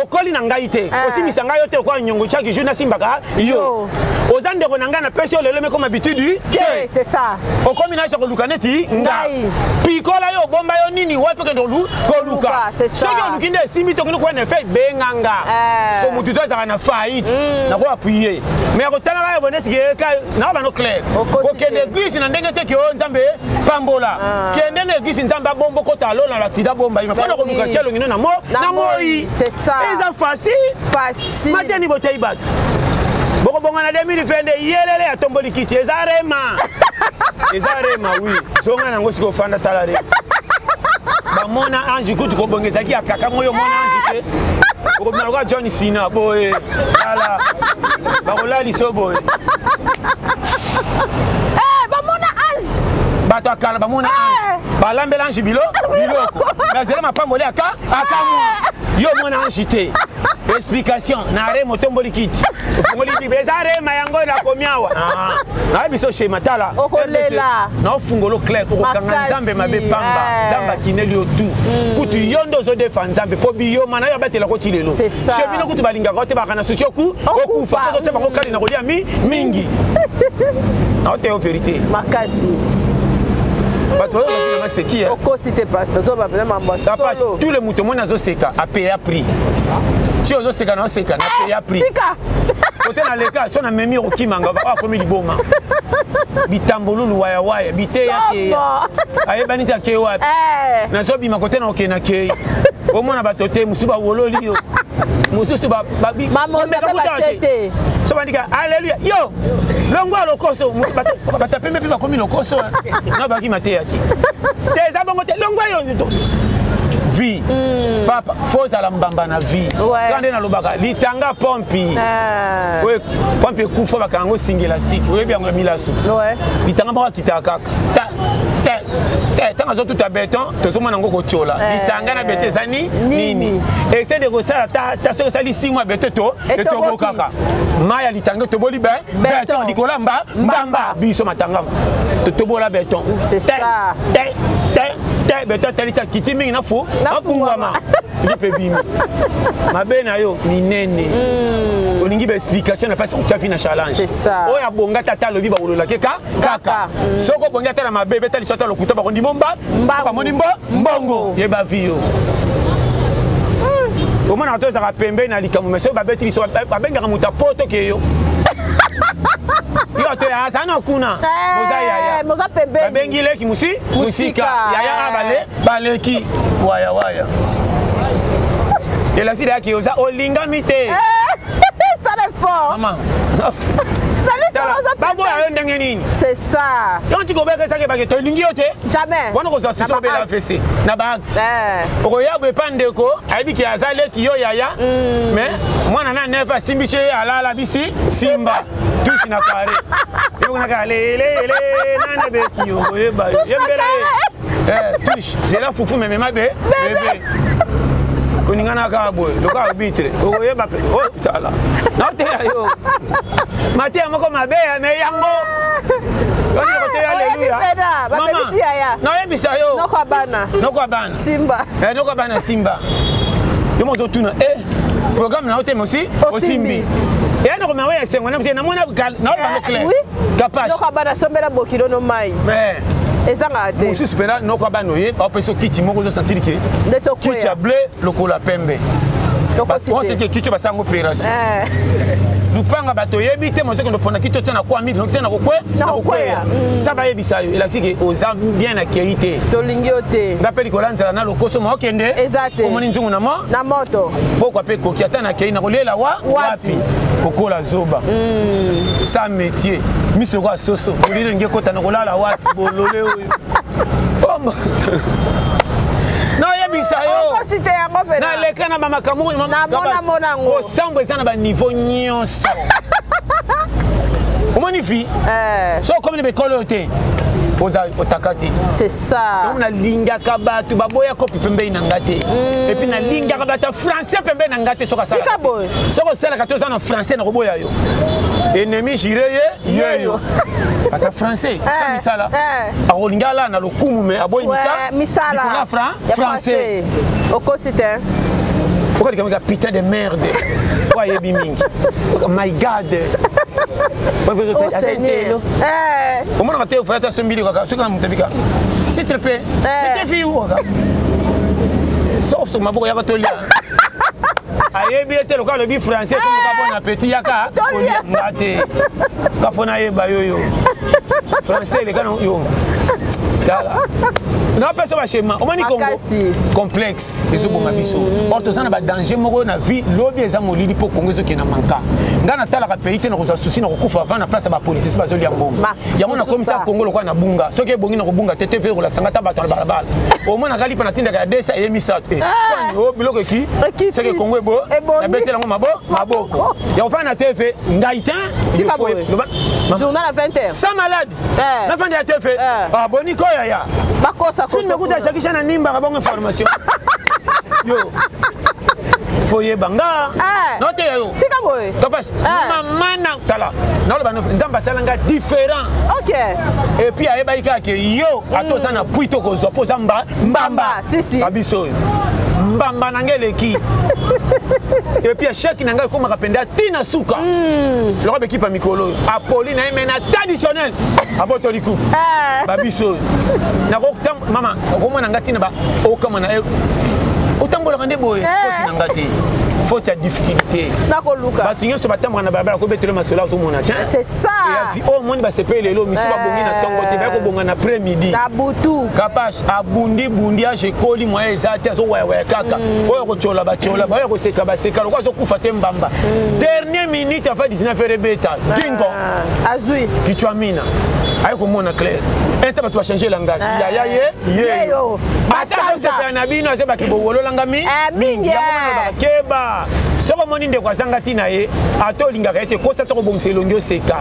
okoli na ngai te, osimbisa ngai yo te lokola nyongo chaque jour nasimbaka yo. Oza ndeko na ngai, napesi yo lelo mekoma habitude te. C'est ça. Okomi na koluka neti nga pikola yo, obomba yo nini wapi, okende koluka. Soki oluki nde esimbi te, okende koya na efe ebenganga po motu to azalaka na faillite, nako appuyer. Mais akotalaka yo boneti na bano clair, kokende église na ndenge te ke oyo Nzambe pambola. Kende na église, Nzambe abombo kota alola na tida bomba ima mpona koluka tia elongi no na moi. Eza facile. Mateni botei bato bokobonga na 2022 yelele atomboli kiti, eza rema, eza rema. Wi zonga nango sikoyo, ofanda tala rema. Bamona ange kutu kobongesaki ya kaka moyo omona ange te. Okobima lokola John Cena boye. Tala. Bakolalisa boye. Eh, bamona ange. Bato ya kala bamona ange. Eh. Balambela ange bilo biloko. Nazela mapamboli aka akamwa. Yo omona ange te. Explication na remo tomboli kiti. Ofongoli bible eza rema yango nakomi awa. Ah. Nayebi so shema tala. Okolela. Naofungolo clair okokanga Nzambe mabe pamba. Eh. Nzambe akineli yo tout. Kutu yo nde ozodefa Nzambe mpo biyoma na yo abatelako ti lelo. Chez bino kutu balingaka yo te baka na souci oku okufa. Ozotia bango kali na kolia mi mingi. Naoteyo verité. Makasi. Bato bazo maseki. Okosi te pasteur, to ba pena mambo solo. Tous les moto mona azoseka a paye prix. Ti ozoseka na oseka na paye prix. Tika. Kote na leka so na memi okokima nga oyo akomi liboma. Bitambolulu wayawaya biteya teya. Ayebani te akei wapi. Nazobima kote na okende akei. Omona bato te mosusu bawololi yo. Mosusu te. So bandika alleluia yo longwa lokoso bato pembe mpe bakomi lokoso na baki mateya te. Te eza bongo te longwa yo vie mm. Papa fo ozala mbamba na vie ouais. Nde nalobaka litanga pompi oyo pompi ekufa bakanga yango singa elastique oyebi yango ya milaso ouais. Litanga moko akitaka kaka ntango azotuta beton tozomona yango kotiola litanga na beton eza ni nini excès de kosala ta soki esali 6 mois beton to etobo kaka mai ya litanga etoboli beton likolo ya mbamba biso matanga totobola beton te te te beton atali te akiti mingi na fu afungwama lipe ebimi mabe na yo minene mm. Olingi baexplication na mpasi kotya vi na challenge oyo abonga tata alobi bakololake ka kaka mm. Soki obongi ata na mabe beta liso ata lokuta bakondimo mba bamoni mbo mbongo yeba vi yo mm. Omonaka to ezalaka pembeni na likambo me soki babeti liso babengaka moto apoto ke yo yo to aza na kuna moza yaya babengi leki musi musika yaya abale baleki waya waya elakisi deyaki oza olingami te. Sala effort. Mama. Baboya yo ndenge nini? C'est ça. Yo ntiki obeka esaki ebake tolingi yo te. Jamais. Wana kozwa susi obela AVC na ba acte. Okoya boye pa ndeko ayebi ke aza leki yo yaya mais mwana na nef asimbisi ye alala bisi simba tusi na kare yokonaka lelele nane beti yo oyeba yo yembela ye touche zela fufu memema be bebe koningana kaka boye lokola arbitre okoyeba mpe tala naoteya yo mateya moko mabe me yango koteya aleluya naoyebisa yo noko ya bana simba noko ya bana simba yo mo ozotuna e programme na yo te mosi osimbi eya noko mawe ya esengo na namona naolobango clair kapash noko ya bana sombela bokilo no mai ezangaka te mosusu mpena noko ya bana oye baopesa kiti moko ozosentir ke kiti ya bleu lokola pembe oseke kiti oyo basala yango opération lupanga bato oyebi te mozokende opona kiti otia na kwa mili noki te na kokweya sa bayebisa yo elakisi ke oza bien akei te tolingi yo te nga mpe likolo ya nzala na lokoso ma okende omoni nzungu na mo na moto pokwa mpe ekoki ata nakei nakolela wa wapi kokola zoba sa métier miso lokola soso molili elingi ekota na kolala wapi bolole oyo nayebisa yo naleka na bamakambo kosambo eza na baniveau nyonso omoni fi so okomi na bekolo oyo te oza otaka te. C'est ça. Donc nalingaka bato baboya kopi pembeni na nga te et puis nalingaka bato ya français pembeni na nga te. Soki asalaka soki osalaka te oza na français nakoboya yo ennemi jure ye yeyo ata français sa misala akolinga ala na lokumu me aboyi misala likola français okosi te. Okalika putain de merde oyo ayebi mingi my god omonaka te ofaya te asombili kaka soki na moto abika s'il te plaît ete fi kaka soki maboko yaka tolia ayebi ye te lokola alobi français tomoka bon appétit yaka kolia nga te nga fo nayeba yo yo français eleka na yo. Tala. Napesa ba schéma. Omoni Congo. Complexe ezoboma biso. Or toza na ba danger moko na vie lobi eza molili mpo Congo ezokende na manka. Nga natalaka pays te nakozwa souci na kokufa avant na place ya ba politiciens bazolia mbongo. Yango nakomisa Congo lokola na bunga. Soki ebongi na kobunga te TV ekolakisa nga ata bato na balabala. Omonaka lipa natindaka ya 200 eye misato. Eh, oh, biloko eki seke Congo ebo nabetela yango mabo maboko. Ya kofanda na TV ngai te. Journal à 20h. Sans malade. Eh. Nafanda ya TV. Eh. Ah boni ko yaya. Bakosa kosa. Film kuta Jackie Chan animbaka bongo information. Yo. Faut yeba nga. Eh. Note yo. Tika boye. Kapash. Mama na tala. Naloba no Nzambe asala nga différent. OK. Et puis ayebaki kaka ke yo ata oza na pui to kozwa mpo oza mba mbamba. Si si. Babiso oyo. Mbamba na nga eleki. Et puis échec na nga ekomaka mpenza ti na suka. Lokola bekipa mikolo oyo. Apoli na ye mais na traditionnel. Abotoli coupe. Babiso oyo. Nako mama okomona nga ntina ba okama na ye otambolaka nde boye foti na nga te faute ya difficulté nakoluka bato nyonso batambolaka na balabala kobetela masolo azomona te c'est ça oyo omoni basepeli lelo misu babongi na ntongo te baye kobonga na après midi na butu kapash abundi bundi age ekoli moyen eza te azowayawaya kaka oyo akotyola batyola baoyo akoseka baseka lokola azokufa te mbamba dernier minute avant 19 heure ebeta dingo azwi kichwa mina aye komona clair ete bato bachange langage yaya ye yeyo ata azosepela na bino azebaki bowololanga mi mingi yango keba soki omoni ndeko azanga ntina ye ata olingaka ye te kosa to kobongisa elongi oseka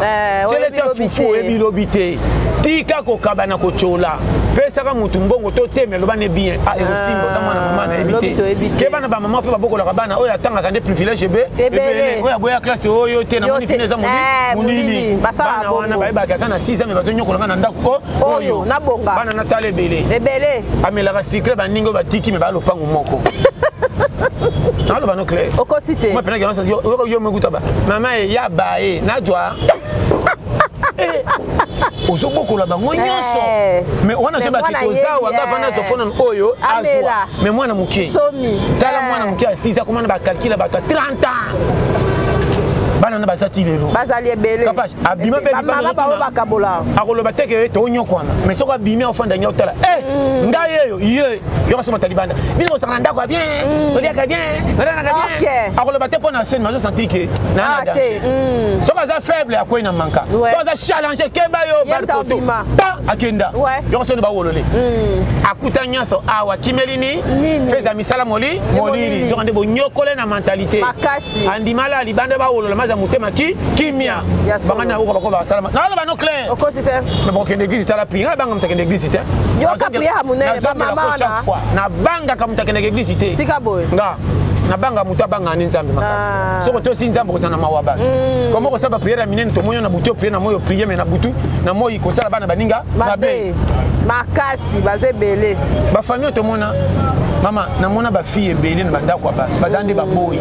tyele te fufu oyebi lobi te tika kokaba na kotyola pesaka motu mbongo to te me loba ne bien ah ekosimba oza mwana mama nayebi te keba na bamama mpe babokolaka bana oyo atangaka nde privilège ebe ebele oyo aboya classe oyo te namoni fini eza molili bana wana bayebaka aza na 6 ans me bazonyokolanga na ndako oyo bana natala ebele ebele amelaka sikle baninga oyo batiki me baya lopango moko naloba no clair okosi te mwa penaki yango yo mekuta ba mama ye ya baye najwa ozobokola bango nyonso mais wana ozobaki tozawa nga vanda azwa fona oyo azwa mais mwana moke tala mwana moke asisi akoma na bacalcule ya bato ya 30 ans bana na baza ti lelo bazali ebele kapash abima mpe libanda akoloba te ke tonyokwama mais soki abimi afanda nya otala e ngai eyo ye yoko somata libanda bino bosaka na ndako ya bien oliaka bien olanaka bien akoloba te mpo na soni mazosentir ke naa na danger soki aza faible akwei na manka soki aza challenge keba yo barkoto pa akenda yoko soni bawolole akuta nyonso awa kimeli ni feza misala moli molili nzoka nde bonyokole na mentalité andimala libanda bawolola maza motema ki kimia banga na okoka bako basalama naloba no clair mais bokende église tala pri nga nabanga moto akende église te chaque fois nabangaka moto akendaka église te nga nabanga moto abangaka nde nzambe makasi soki otosi nzambe okozala na mawa bato koma kosala bapriere ya minene tomoni na butu oprie na moi oprie me na butu na moi kosala bana baninga mabe makasi baza ebele bafamille oyo tomona mama namona bafille ebele na bandako ya bato baza nde baboyi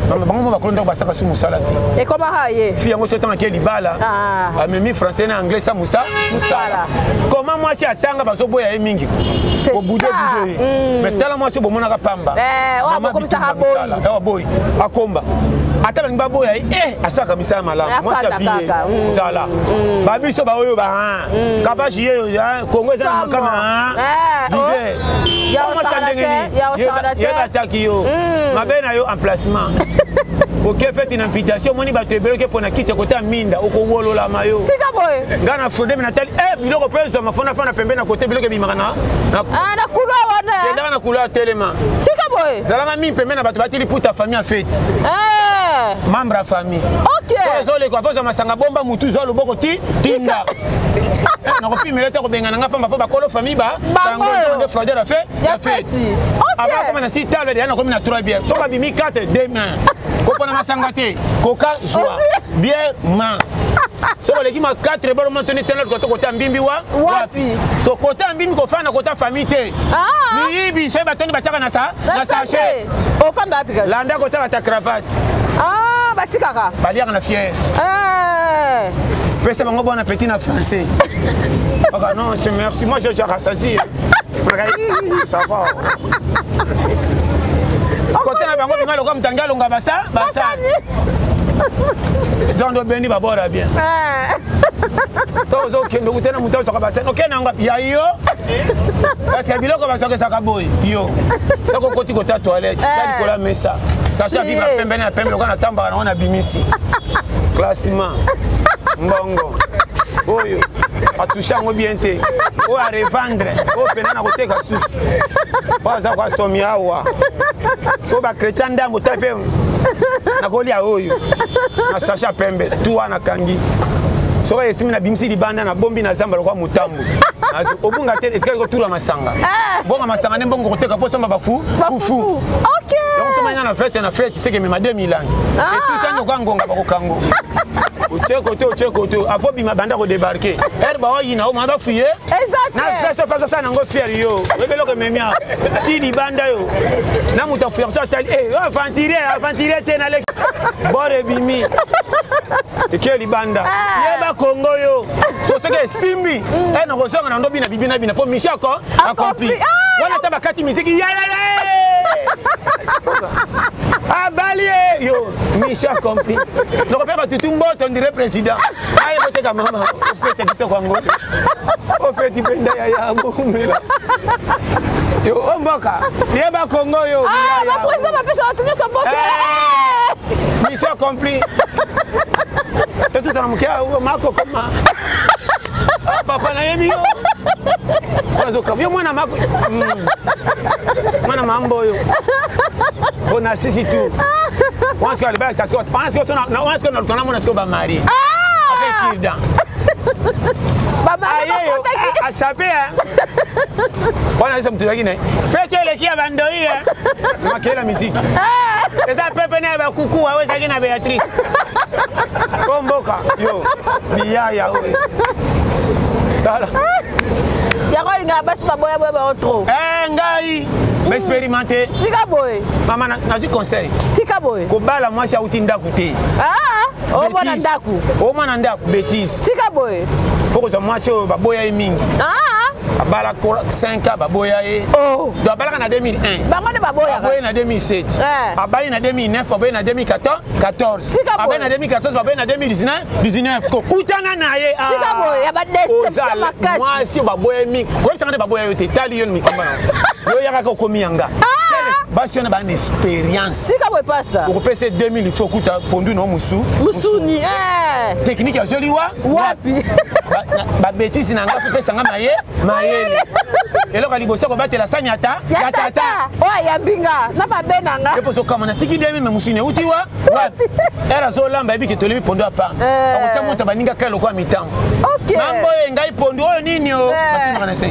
mama bango mo bakolo ndako basaka su mosala te ekomaka ye fille yango so ntango ake libala amemi français na anglais sa mosa mosala koma mwasi atanga bazoboya ye mingi kobude bude ye mais tala mwasi bomonaka pamba mama bitumba misala boyi akomba ata balingi baboya ye eh asalaka misala malamu mwasi ya vie zala babiso baoyo ba kabashi ye kongo eza na makama libe mwasi ya ndenge nini ye bataki yo mabe na yo emplacement oke feti na invitation omoni bato ebele oke mpona kiti ya kota minda okowololama yo ngai na frode me natali e biloko mpe ezwama fona fana pembe na kote biloko ebimaka na na couloir wana kendaka na couloir telema tika boye zalaka mingi pembe na bato bati liputa famille ya feti membre ya famille ok ezoleka avozwa masanga bomba mutu zwa loboko ti tinda nakopimela te kobengana nga pamba mpo bakolo famille ba bango nde fraudeur ya fe ya feti avant akoma na si table deya nakomi na 3 bière soki abimi 4 2 main kopona masanga te koka zwa bière ma soki oleki ma 4 boro motoni tena luka kota mbimbi wa wapi so kota mbimbi kofanda na kota famille te miyibi soki batoni batiaka na sa na sachet ofanda wapi kasi landa kota bata cravate batikaka baliaka na fiere pesa bango bon appétit na français Aka non c'est merci moi j'ai déjà rassasié ça va kote na bango bima lokola moto alingi alonga basa basani. Nzondo obendi babora bien. Eh. To ozokende okutana moto azwaka basene okende yango ya yo parce que biloko bazwakesaka boye yo soki okoti kota toilette tya eh. likolo ya mesa sachet aviva pembe na pembe lokola natambaka nango na bimisi classement mbongo oyo atushe yango bien te oyo arevendre oyo mpena na koteka susu oyo aza koasomi awa oyo bakretien ndambo ta mpe nakolia oyo na sachet ya pembe tu wana kangi soki esimi nabimisi libanda nabombi na zamba lokola motambo obunga te etikali kotura masanga eh. mbongo masanga nde mbongo koteka mpo osomba bafu fufu donc soma nga na fete na fete seke mema 2000 langi ah. etutani lokola ngonga bakokango otie kote otie kote avo bima banda kodebarke ere baoyina o maa bafuye na fese fase osala nango fiere yo oyebi eloko ememi awa ti libanda yo na moto afuyaka so atali e aventurier aventurier te naleki bor ebimi eke libanda ah. yeba kongo yo so soki esimbi mm. e nakozonga na ndo bina bibina bina mpo mission ako accompli ah. wana ata bakati miziki yayaya abali ye yo mission accompli nakopea batutu mboto ndire président aye koteka mama ofete kitoko yango ofeti mpenza yaya bomela yo o mboka yeba kongo yo ah, bapresident bapesa bato nyonso mbote eh, mission accompli totutana moke makokoma ah, papa nayebi yo azoka yo mwana mako hmm. mwana mambo oyo mpo na sisi tu wana sikoyo alibala sasiko wana sikoyo wana sikoyo naluka namona sikoyo bamarie ah! avec kirdan ayeyo asape wana biso moto ezalaki na fete eleki ya bandoi makela miziki ah! eza pepe na ya bakuku ayo ezalaki na béatrice o mboka yo biyaya oyo tala yango alingaka basi baboyaboya bango trop eh, ngai baexpérimente tika boye mama nazwi conseil tika boye kobala mwasi auti ndako te ah, omwana ndako omwana ndako bétise tika boye fo kozwa mwasi oyo baboya ye mingi ah. abala 5 ans baboya ye oh. donc abalaka na 2001 bango nde baboyaka baboye na 2007 eh. abali na 2009 baboye na 2014 abaye na 2014 baboye na 2019 19 kokutana na ye ah. tika boye ya badéception makasi mwasi oyo baboya mingi koyebisanga nde baboya yo te tali yo mikomba na yo yakaka okomi yanga ah. basi wana bana expérience tika boye pasta okopesa 2000 il faut okuta pondu na musu musuni eh. technique azweli wa wapi babetise na nga kopesa nga maye mayele eloko ya liboso kobatela sani ata ya tata oyo ayambi nga na mabe na nga ye poso kama natiki demi me musuni euti wa wapi ere azolamba yebi ke tolemi pondo ya pamba Eh. akotya moto baninga kaka lokola mitambo mambo oyo ngai pondu oyo nini o Eh. batunaka na se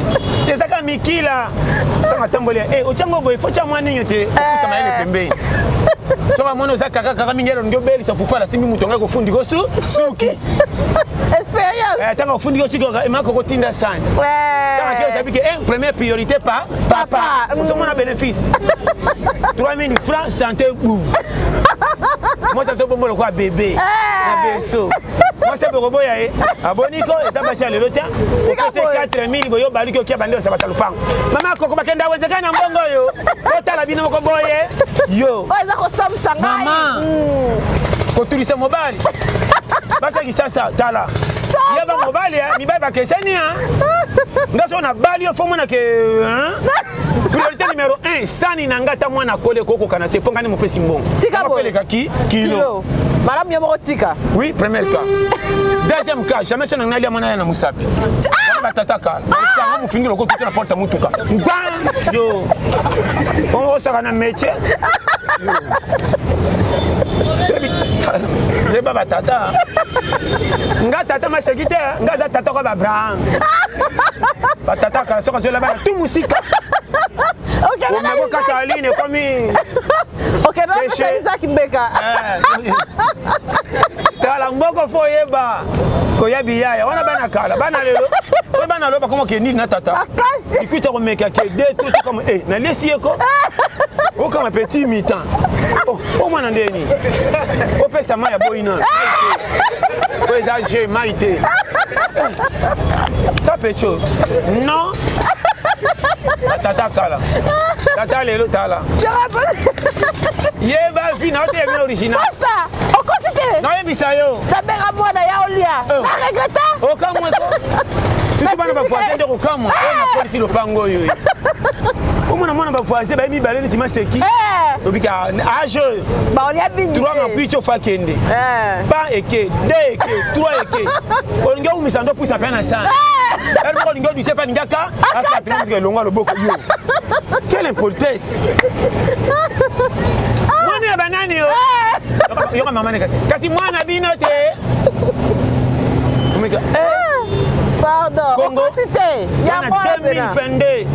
ezaka mikila ntango atamboli e otyango boye fo tya mwa nini te opusa mayele pembeni soki amoni oza kaka kaka mingi elongi obelisa fufu alasimbi moto ngai kofundi ko su suki expérience ntango afundi ko suki emaka kotinda sani ntango ake osabi ke première priorité pa papa ozomona bénéfice 3000 francs santé bu mwasi azobomba lokola bebe na berceau mwasi abokoboya ye aboniko eza basi ya lelo te opesi 4000 boye obaluki okia bande osabata lopango mama koko bakenda wenze kaka na mbongo oyo otala bino moko boye yo oyo eza kosambisa ngai mama kotulisa mobali basi ya kisasa tala yeba mobali mibali bakeseni nga soki nabali yo fo mona ke priorité numéro 1 sani na nga ata mwana akoli ekokokana te mpo ngai nde mopesi mbongo Tika boye. eleka ki kilo malamu yo moko tika oui premier cas deuxième cas jamais so na ngai alia mwana ya na mosapi wana batata kala okanga mofingi loko tutu na porte ya motuka ngban yo osaka na métier Yo. Yebi- tala, yeba batata nga tata maseki te nga aza tata kwa baabraham batata kala soki azola bana tu mosika omeko kata aline ekomi okendana Isaac Mbeka eh. tala mboko fo oyeba koya biyaya wana bana kala bana lelo oyo bana lelo bakoma ke nini na tata likuta komeka ke de to tokama e nalesi ye ko okama petit mitan oh, omwana nde nini opesa mai ya boyi nano oyo eza je mai te ta pecho non tata kala tata lelo tala yeba vi na oteya bino original okosi te te. Nayebisa yo. Nabenga mwana ya olia. Oh. Na regretta. Okamwe ko. Surtout bana ba voisin nde kokamwa. Oyo nakolisi lopango oyo. Omona mwana ba voisin baye mibale neti maseki. Eh. Obika age oyo. Baolia mingi. Trois mapuiti ofa kende. Eh. Ba eke, deux eke, trois eke. Olingi oumisa ndo pusa pe na sana. Eh. Heure moko olingi oduse pe alingi aka. Akata elongo loboko yo. Quelle impolitesse. Mwana ya banani yo. Yoka mama neka. Kasi mwana bino te. Omeka. Eh. Pardon. Congo. Okosi te. Ya Wana mwana pena. 2022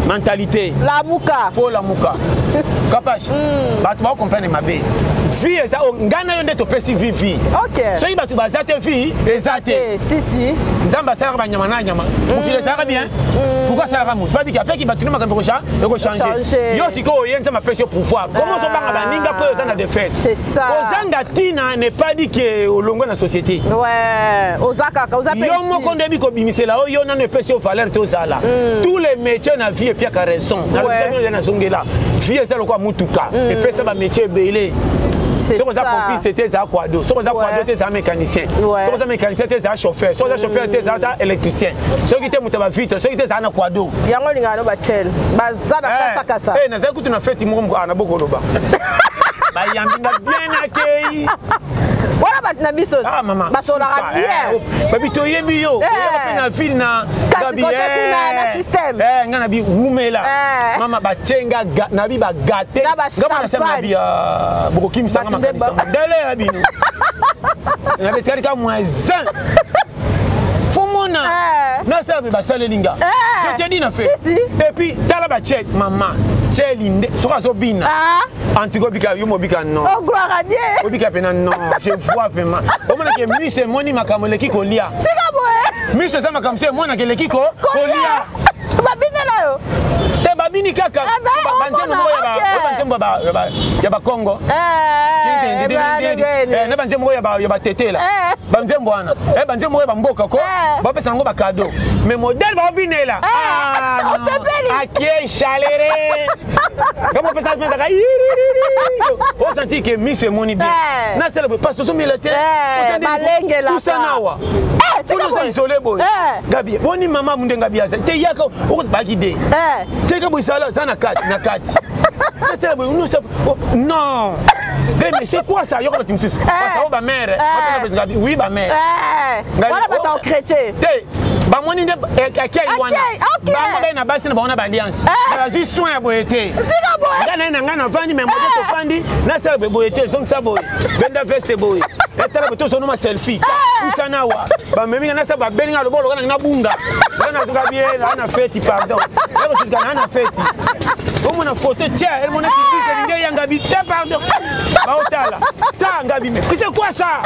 mentalité. Lamuka. Fo lamuka. Kapash. Bato ba comprendre mabe. Vie eza o ngai na yo nde topesi vie vie. Ok. Soki bato baza te vie eza te. Eh, si si. Nzambe asalaka banyama na nyama. Mokili ezalaka bien. Pourquoi asalaka motu? Babiki afeki bato nde makambo ekochange. Changer. Yo sikoyo oye Nzambe apesi yo pouvoir. Comment ozobanga baninga mpo oyo oza na défaite? C'est ça. Kozanga ntina n'est pas dit que olongwe na société. Ouais, oza kaka, oza pe Yo moko nde oyebi kobimisela oyo yo nano epesi yo valeur tozala. Tous les métiers na vie epiaka raison. Nalobisa bino nde nazongela. Vie eza lokola motuka. Epesa ba métier ebele. C'est Soki oza ça. pompiste te ezala quado, soki oza quado te ezala mécanicien, soki oza mécanicien te ezala chauffeur, soki oza chauffeur te ezala ata électricien, soki te moto ya bavitre, soki te ezala na quado. Yango olingaka no bachel baza na kasakasa. Eh, nazali kutu na feti moko moko na bokoloba bayambi nga bien akei wana bato na biso ah mama basolaka suka, bien. eh, oh, babi toyebi yo Eh. oyaka mpe na ville na Kasi Gabi, kote eh, kuna na système. eh, nga nabi wumela Eh. mama batyenga nabi bagate Na ba nga mona sema champagne. nabi ah, bokokimisanga Bato nde makanisa modele ya bino nabi etikali ka moins 1 fo mona Eh. nasala mpe basaleli nga Eh. je te dis na fait Si, si. et puis tala batie mama tieli nde soki azobina Ah. en tout cas obika yo mobika non Oh, gloire à Dieu. obika mpena non je vois vraiment omonake miso emoni makambo eleki kolia Tika boye. miso eza makambo so emonaka eleki kolia Babinela yo. te babini kaka Eh ben, banzembo omona, moko ok. ya banzembo ya bakongo Eh, ebane, bene. na banzembo moko ya batetela Eh. banzembo wana banzembo moko ya bamboka ko Eh. bapesa yango bakado mais modele baobinela Eh, osepeli. akie chalere ngambo opesa pesaka osentir ke miso emoni bien Eh. nasala boye pasi ozomela te Eh, balengelaka. tusana awa Eh, tika mpona oza boye. isole boye Eh. gabi boni mama munde ngabi aza te yaka okozibaki de Eh. teka boye sala za na kati na kati nasala boye oh, non Eh, mais c'est quoi ça yoka bato mosusu parce oyo bamare Eh. oui bamare Eh. Wana bato ya chrétien. te bamoni nde akei wana Akei, ok. bango baye na basi na bango na baalliance Eh. bazwi soin ya boye te Tika boye. nga naye na ngai navandi me moto tofandi nasala boye boye te ezongisa boye benda veste boye etala boye tozonoma selfie pusana awa bamemi nga nasala babeli nga loboko loka nabunga nga nazoka bien naa na feti pardon nakosuka naa na feti omona photo tia elemona kibisa elingi eyanga bi te pardon baotala ta nga bi mais c'est quoi ça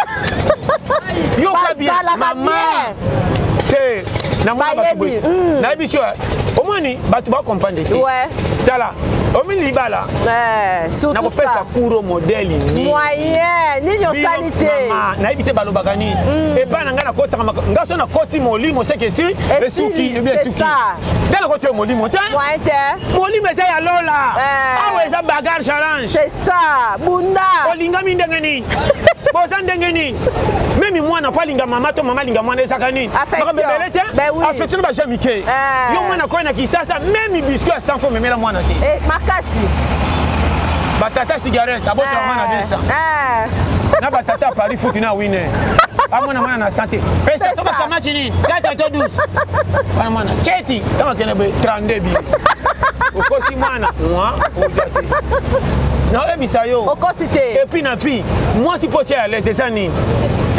yoka bien Basalaka mama bien. te namona bato boye Bayebi, nayebi so omoni bato bacomprendre te Ouais. tala omini libala Eh, surtout nakopesa ça. kuro modele nini Moyen, nini osali te. Mama, nayebi te balobaka nini epai na ngai nakotisaka ngai so nakoti molimo seke esi esuki ebi c'est esuki ça. nde nakoti oyo molimo te Moyen te. molimo eza ya lola Eh. awa eza bagarre challenge C'est ça, bunda. olingami ndenge nini boza ndenge nini memi mwana po alinga mama to mama alinga mwana ezaka nini Affection. makambo ebele te Ben oui. affection na baje mike Eh. yo mwana koye na kisasa memi biscuit ya 100 fo memela mwana te Eh, makasi. batata cigarette abotela mwana 200 Eh. na batata ya paris futi na wine amona mwana na sante pesa C'est to bakisa ça. match nini 4 to 12 wana mwana cheti ntango akende boye 32 bi okosi mwana mwa oza te naoyebisa yo Okosi te. et puis na vie mwasi mpo tia ya lese eza nini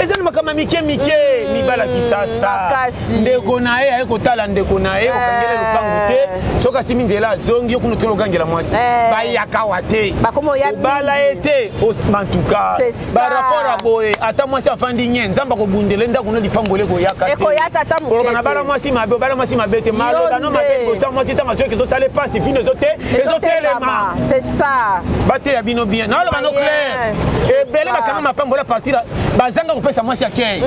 eza na makambo ya mike mike mibala kisasa makasi. ndeko na ye aye kotala ndeko na ye okangele lopangu te soki asimi nzela azongi yo kuna okende okangela mwasi Eh. bayaka wa te Bakoma oya obala mingi. ye te bantuka C'est ça. barapport ya boye ata mwasi afandi nye nzambe akobundele ndako no lipamboli ekoyaka te Ekoyaka ata moke koloba na te. bala mwasi mabe obala mwasi mabe te maloba no nde. mabe liboso ya mwasi ntango azoyoki ezosala epasi fino ezote ezotelema C'est ça. bateya bino bien naoloba no clair C'est ebele ça. bakanga mapambola à partir bazanga kopesa mwasi akei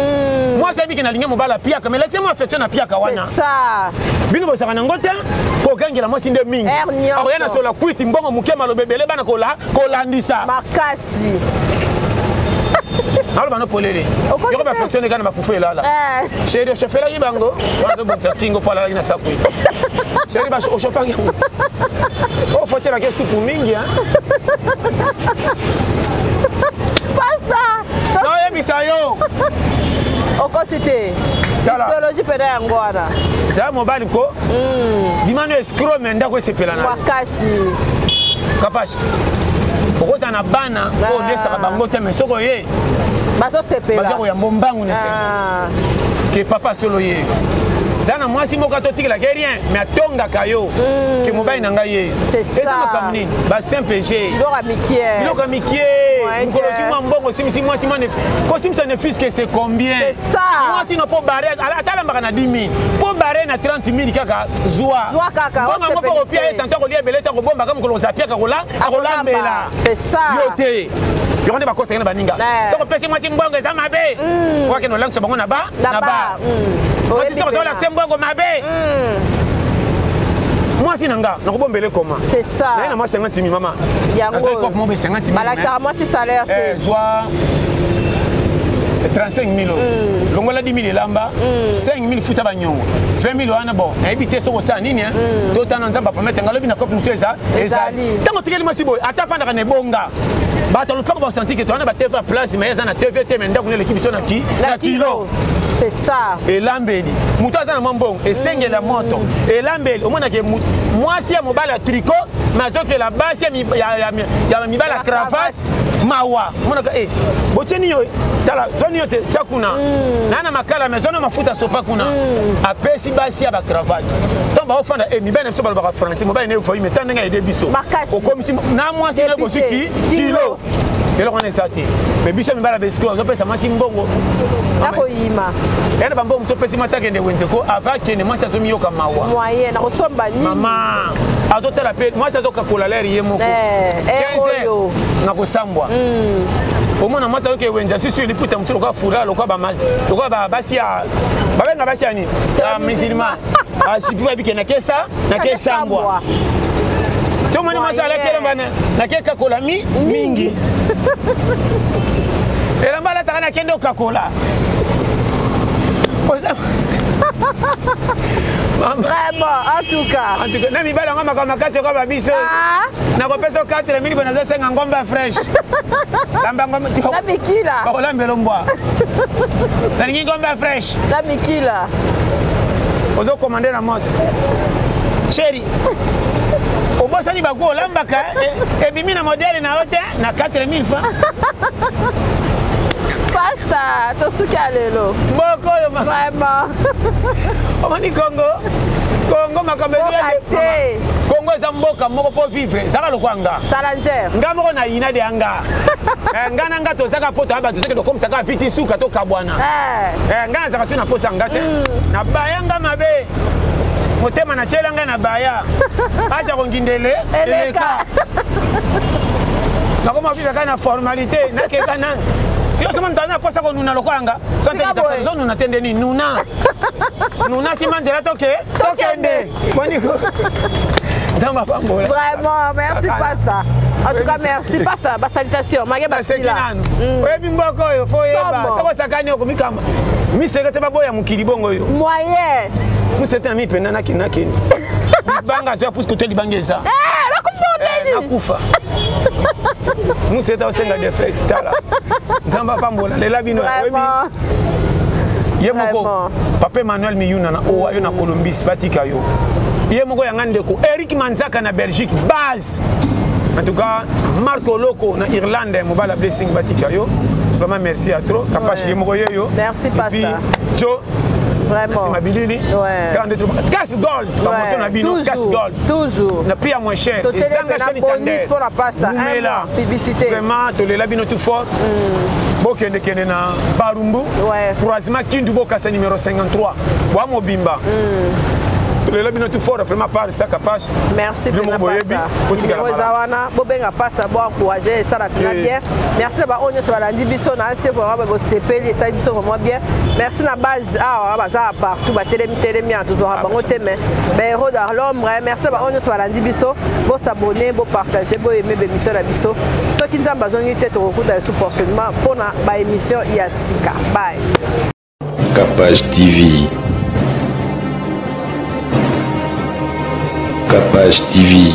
mwasi ayebiki nalingi mobali apiaka mais lakisi mwa affection na piaka wana C'est ça. bino bozalaka nango te kokangela mwasi nde mingi Aire nyonso. akoya na sola kwiti mbongo moke maloba ebele bana kolandisa Makasi. Naloba no polele. Yoko ba fonctionner kana ba fufu elala. Eh. Chéri oshofelaki bango, wana tobongisa kingo mpo alalaki na saku ete. Chéri ba oshofaki yango. Ofotielaki supu mingi hein. Pasta. Naoyebisa yo. Okosi te. Idéologie pena yango wana. Zala mobali ko. Bima no escroc mais ndako esepela na. Makasi. Kapash. Okozala na bana oyo olesaka bango te mais soki oye bazosepela baza koyamba mbangu na esengo ah. ke papa solo ye za na mwasi moko atotikelaka ye rien mais atongaka yo ke mobali na ngai ye eza makambo nini basimple g biloko ya mikie mokolo ozwi mwa mbongo osimbisi mwasi mwa kosimbisa ne fils que c'est combien mwasi no mpo bare atalambaka na 10 000 mpo bare na 30 000 kaka zwa mbongo yango mpo kopia ye tanto akolia ebele te akobombaka mokolo ozapiaka akolambela yo te yango nde bakosaki na baninga soki opesi mwasi mbongo eza mabe okakende olangisa bango na ba na ba mwasi soki ozolakisa mbongo mabe mwasi na nga nakobombele koma naye na mwasi yanga ntimi mama nazwaki kope moko esenga ntimi balakisaka mwasi salaire te zwa 35 000 oyo longola 10 000 elamba 5 000 futa banyongo 20 000 wana bon nayebi te soki osala nini totana nzambe apermettre nga lobi na kope mosusu eza ezali ntango otikeli mwasi boye ata afandaka na ebonga bato ya lopango basanti ke towana ba tv ya place mais eza na tv te mais ndako neleki biso na ki na kilo c'est ça elambeli moto aza na mwa mbongo esengela moto elambeli omonake mwasi ya mobali ya tricot mais azokela basi ya mibali ya cravate mawa omonaka e botie nini oyo tala zwa nini yo te tya kuna naa na makala mais zwa na mafuta sopa kuna apesi basi ya bacravate ntango baofanda e mibali na biso balobaka français mobali na ye mais ta ndenge ayede biso okomisi na mwasi na bozwi ki kilo eloko wana eza te mais biso mibali ya besiko azopesa mwasi mbongo nakoyima ya na bambongo mosusu opesi mwasi akende wenze ko ava akende mwasi azomiyoka mawa moyen nakosomba nini mama azotala mpe mwasi azokakola lere ye moko 15 oyo nakosambwa omona mwasi azoke wenze asusu liputa mosusu lokola fula lokola basi ya babenga basi ya nini ya musulman asipi babike nakesa nakesambwa tomoni mwasi alati elamba nakekakola mi mingi elamba alataka nakende okakola Vraiment, en tout cas. En tout cas, na mibali yango makambo makasi ekoba biso. Nakopesa 4000 bo nazosenga ngomba fresh. Lamba ngomba. Na mikila. Bakolambela mbwa. Nalingi ngomba fresh. Na mikila. Ozo commander na moto. Chéri. obosani baku olambaka ebimi na modele na yo te na 4000 francs. Pasta, tosuki ya lelo. Mboko oyo Vraiment. Omoni Congo? Congo makambo te. Congo eza mboka moko po vivre, ezaka lokola nga. Challenger. Nga moko na yina de nga. Nga na nga tozaka po toya bato teke tokomisaka viti suka tokabwana. Nga nazaka soki na posa nga te. Na baya nga mabe. Motema na tiela nga na baya. Aja kongindele eleka. Nakoma vivre kaka na formalité, nakeka na yo somo moto aza na mposa konuna lokola nga ozonuna te nde nini nuna nuna nsima nzela toke tokende boniko nzambe apambola vraiment merci pasta en tout cas merci pasta basalutation make basila nanu oyebi mboka oyo fo oyeba soki osakani okomikamba miseke te baboya mokili bongo oyo moyen musete na mi mpena nakende nakende libanga azwa puske to libanga eza nakufa museta osenga defete tala nzambe apambola lela bino oyebi ye moko papa emmanuel miyuna na owa yo na colombis batika yo ye moko yanga ndeko eric manzaka na belgique base en tout cas marc oloko na irlande mobala blessing batika yo vraiment merci à trop kapashi ye moko yeyo merci pasta jo Vraiment. nsima bilili kaka nde gas gold bamoto na bino gas gold toujours na prix ya moins cher ezanga chaîne bonus mpo na pasta publicité vraiment tolela bino tout fort bokendekende na barumbu croisement kindu bokasa numéro 53 bwa mobimba. Tolela bino tout fort vraiment par saka page. Merci pena pasta. Numéro eza wana bobenga pasta bo encourager esala pena bien. Merci na ba oyo nyonso balandi biso na se vraiment bosepeli esali biso vraiment bien. Merci na base awa baza partout batelemi telemi ya tozwaka bango te mais ba héros dans l'ombre. Merci na ba oyo nyonso balandi biso bo s'abonner, bo partager, bo aimer ba émission na biso. Soki Nzambe azongi te tokokuta lisusu prochainement mpona ba émission ya sika. Bye. Capage TV. Capage TV.